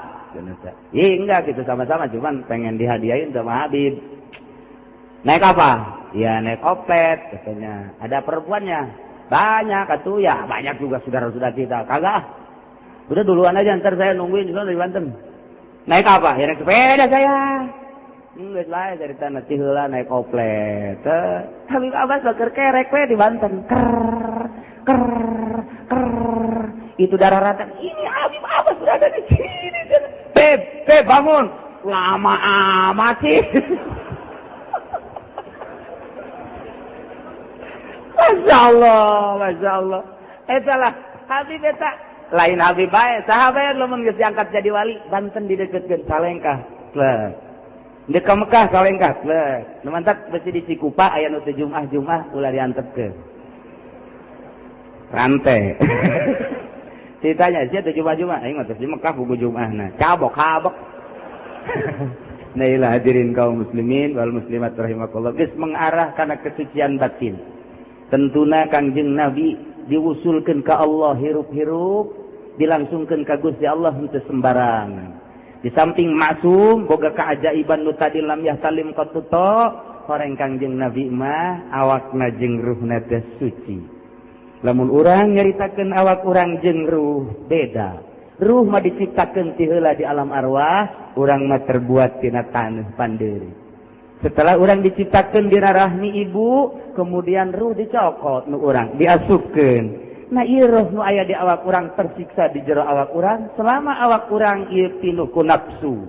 Ih, enggak gitu sama-sama cuman pengen dihadiahin sama Habib. Naik apa? Ya naik oplet katanya. Ada perempuannya? Banyak atuh ya, banyak juga saudara-saudara kita. Kagak. Udah duluan aja, ntar saya nungguin di sana di Banten. Naik apa? Ya naik sepeda saya. Geus bae dari tanah ti heula naik oplet. Habib Abbas bakeur kerek we di Banten. Ker ker ker. Itu darah rata. Ini Habib Abbas berada di sini. Beb, beb bangun. Lama amat sih. Masya Allah, Masya Allah. Eta lah Habib eta lain Habib bae, saha bae lamun geus diangkat jadi wali, Banten dideketkeun salengkah. Plek. Deuk ka Mekah salengkah, plek. Nu mantak besi di Cikupa aya nu teu Jumat-Jumat ulah diantepkeun. Rantai. Ditanya, sia teu Jumat-Jumat, aing mah teu di Mekah buku Jumatna. Cabok kabok. Nah ilah hadirin kaum muslimin wal muslimat rahimakumullah, geus mengarah kana kesucian batin. Tentuna Kangjeng Nabi diusulkeun ka Allah hirup-hirup, dilangsungkeun ka Gusti Allah henteu sembarangan. Di samping maksum boga keajaiban nu tadi lam yahtalim qatuto, horeng Kangjeng Nabi mah awakna jeung ruhna teh suci. Lamun urang nyaritakeun awak urang jeung ruh beda. Ruh mah diciptakeun ti heula di alam arwah, urang mah terbuat tina taneuh pandeuri. Setelah urang diciptakeun di rahmi ibu, kemudian ruh dicokot nu urang diasupkeun. Nah ieu roh nu aya di awak urang tersiksa di jero awak urang selama awak urang ieu pinuh ku nafsu.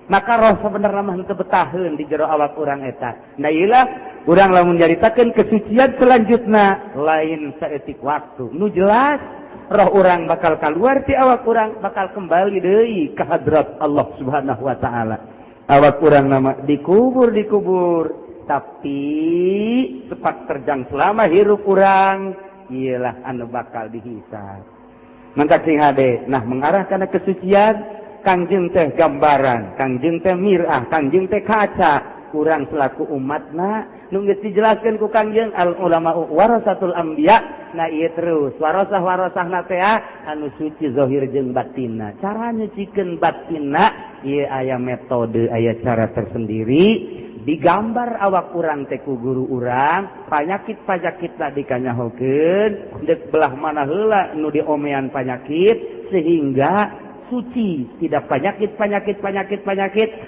Maka roh sebenarnya mah henteu betaheun di jero awak urang eta. Nah ieu lah urang lamun nyaritakeun kesucian selanjutna lain saeutik waktu. Nu jelas roh urang bakal keluar ti awak urang bakal kembali deui ka hadrat Allah Subhanahu wa taala. Awak urang nama dikubur tapi sepak terjang selama hirup urang ialah anu bakal dihisab. Mantak sing hade, nah mengarah kana kesucian Kangjeng teh gambaran, Kangjeng teh mirah, Kangjeng teh kaca. Urang selaku umatna nu geus dijelaskeun ku Kangjeng al ulama warasatul anbiya. Nah ieu terus warasah-warasahna teh anu suci zahir jeung batinna. Cara nyucikeun batinna ieu aya metode, aya cara tersendiri. Digambar awak urang teh ku guru urang, panyakit-panyakitna dikanyahokeun, deuk belah mana heula nu diomean panyakit sehingga suci, tidak penyakit.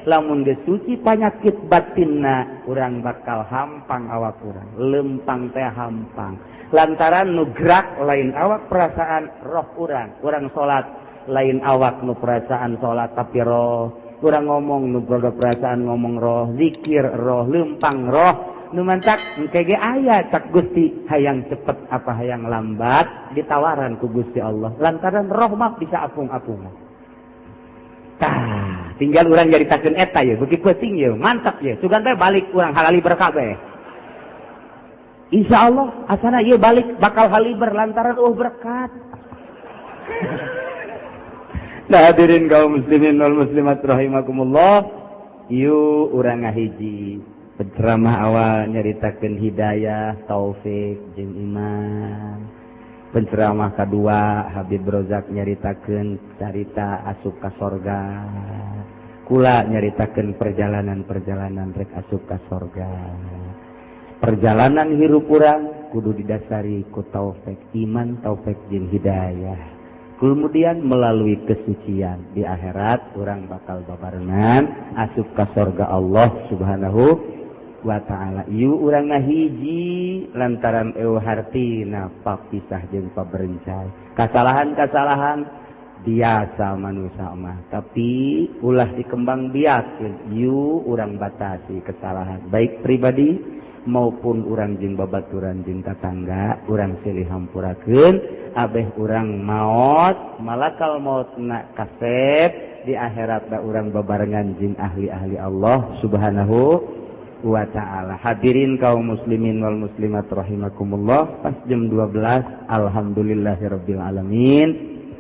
Lamun geus suci penyakit batinna, urang bakal hampang awak urang, lempang teh hampang. Lantaran nu gerak lain awak perasaan roh urang, urang salat lain awak nu perasaan salat tapi roh. Urang ngomong nu perasaan ngomong roh, zikir roh, lempang roh. Nu mantak engke ge aya cak Gusti hayang cepet apa hayang lambat ditawaran ku Gusti Allah. Lantaran roh mah bisa apung-apungan. Tah, tinggal urang nyaritakeun eta ye, beuki penting ye, mantap ye. Sugan teh balik urang halaliber kabeh. Insyaallah asana ieu balik bakal haliber lantaran eueuh berkat. Nah hadirin kaum muslimin wal muslimat rahimakumullah, yuk urang ngahiji penceramah awal nyaritakeun hidayah, taufik jeung iman. Penceramah kedua Habib Rozak nyaritakeun carita asup ka sorga. Kula nyaritakeun perjalanan-perjalanan rek asup ka sorga. Perjalanan hirup urang kudu didasari ku taufik iman, taufik jeung hidayah. Kemudian melalui kesucian di akhirat urang bakal babarengan asup ka sorga Allah Subhanahu wa ta'ala. Ieu urang ngahiji lantaran eueuh hartina papisah jeung paberencai. Kasalahan-kasalahan biasa manusia mah, tapi ulah dikembang biakeun. Ieu urang batasi kesalahan baik pribadi maupun urang jeung babaturan jeung tatangga, urang silih hampurakeun abeh urang maot malakal mautna kasep di akhirat da urang babarengan jeung ahli-ahli Allah Subhanahu wa ta'ala. Hadirin kaum muslimin wal muslimat rahimakumullah, pas jam 12 alhamdulillahirabbil alamin.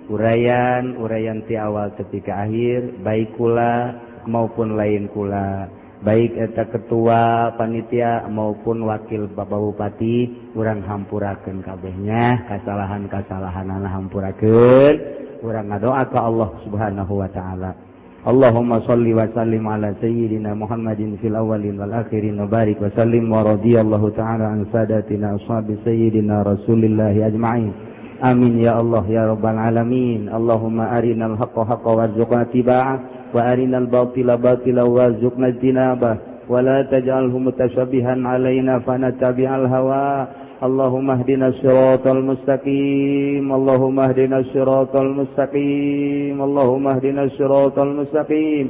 Uraian-uraian ti awal tepi ka akhir, baik kula maupun lain kula, baik eta ketua panitia maupun wakil Bapak Bupati, urang hampurakeun kabehnya, kasalahan-kasalahanana hampurakeun, urang ngadoa ka Allah Subhanahu wa taala. Allahumma salli wa sallim ala sayyidina Muhammadin fil awwalin wal akhirin wa barik wa sallim wa radiyallahu ta'ala an sadatina ashabi sayyidina Rasulillahi ajma'in. Amin ya Allah ya rabbal alamin. Allahumma arinal haqqa haqqa warzuqna ittiba'ah wa arinal batila batila warzuqna ijtinabah wa la taj'alhu mutasyabihan alaina fanattabi'al hawa. Allahumma ihdinas siratal mustaqim. Allahumma ihdinas siratal mustaqim. Allahumma ihdinas siratal mustaqim.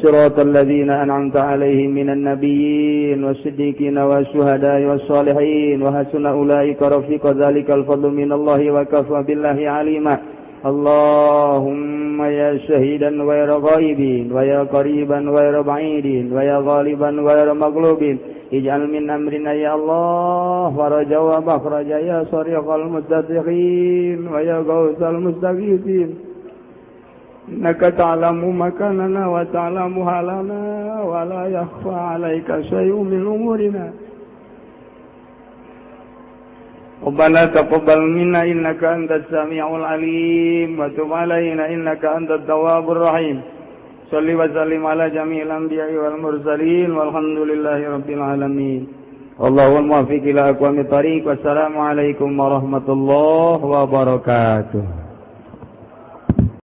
Siratal ladzina an'amta 'alaihim minan nabiyyin wash-shiddiqin wasyuhada'i wash-shalihin wa hasuna ulaika rafiqa. Dzalikal fadlu minallahi wa kafa billahi 'alima. Allahumma ya syahidan wa ya ghaibin wa ya qariban wa ya ba'idin wa ya ghaliban wa ya maghlubin ij'al min amrina ya Allah faraja wa makhraja ya sariqal mustadiqin wa ya ghausal mustaghithin. Innaka ta'lamu makanana wa ta'lamu halana wa la yakhfa 'alaika syai'un min umurina. Rabbana taqabbal minna innaka antas samiul alim wa tub 'alaina innaka antat tawwabur rahim. Shalli wa sallim ala jami'il anbiya'i wal mursalin walhamdulillahi rabbil alamin. Wallahul muwaffiq ila aqwamit thariq. Wassalamu alaikum warahmatullahi wabarakatuh.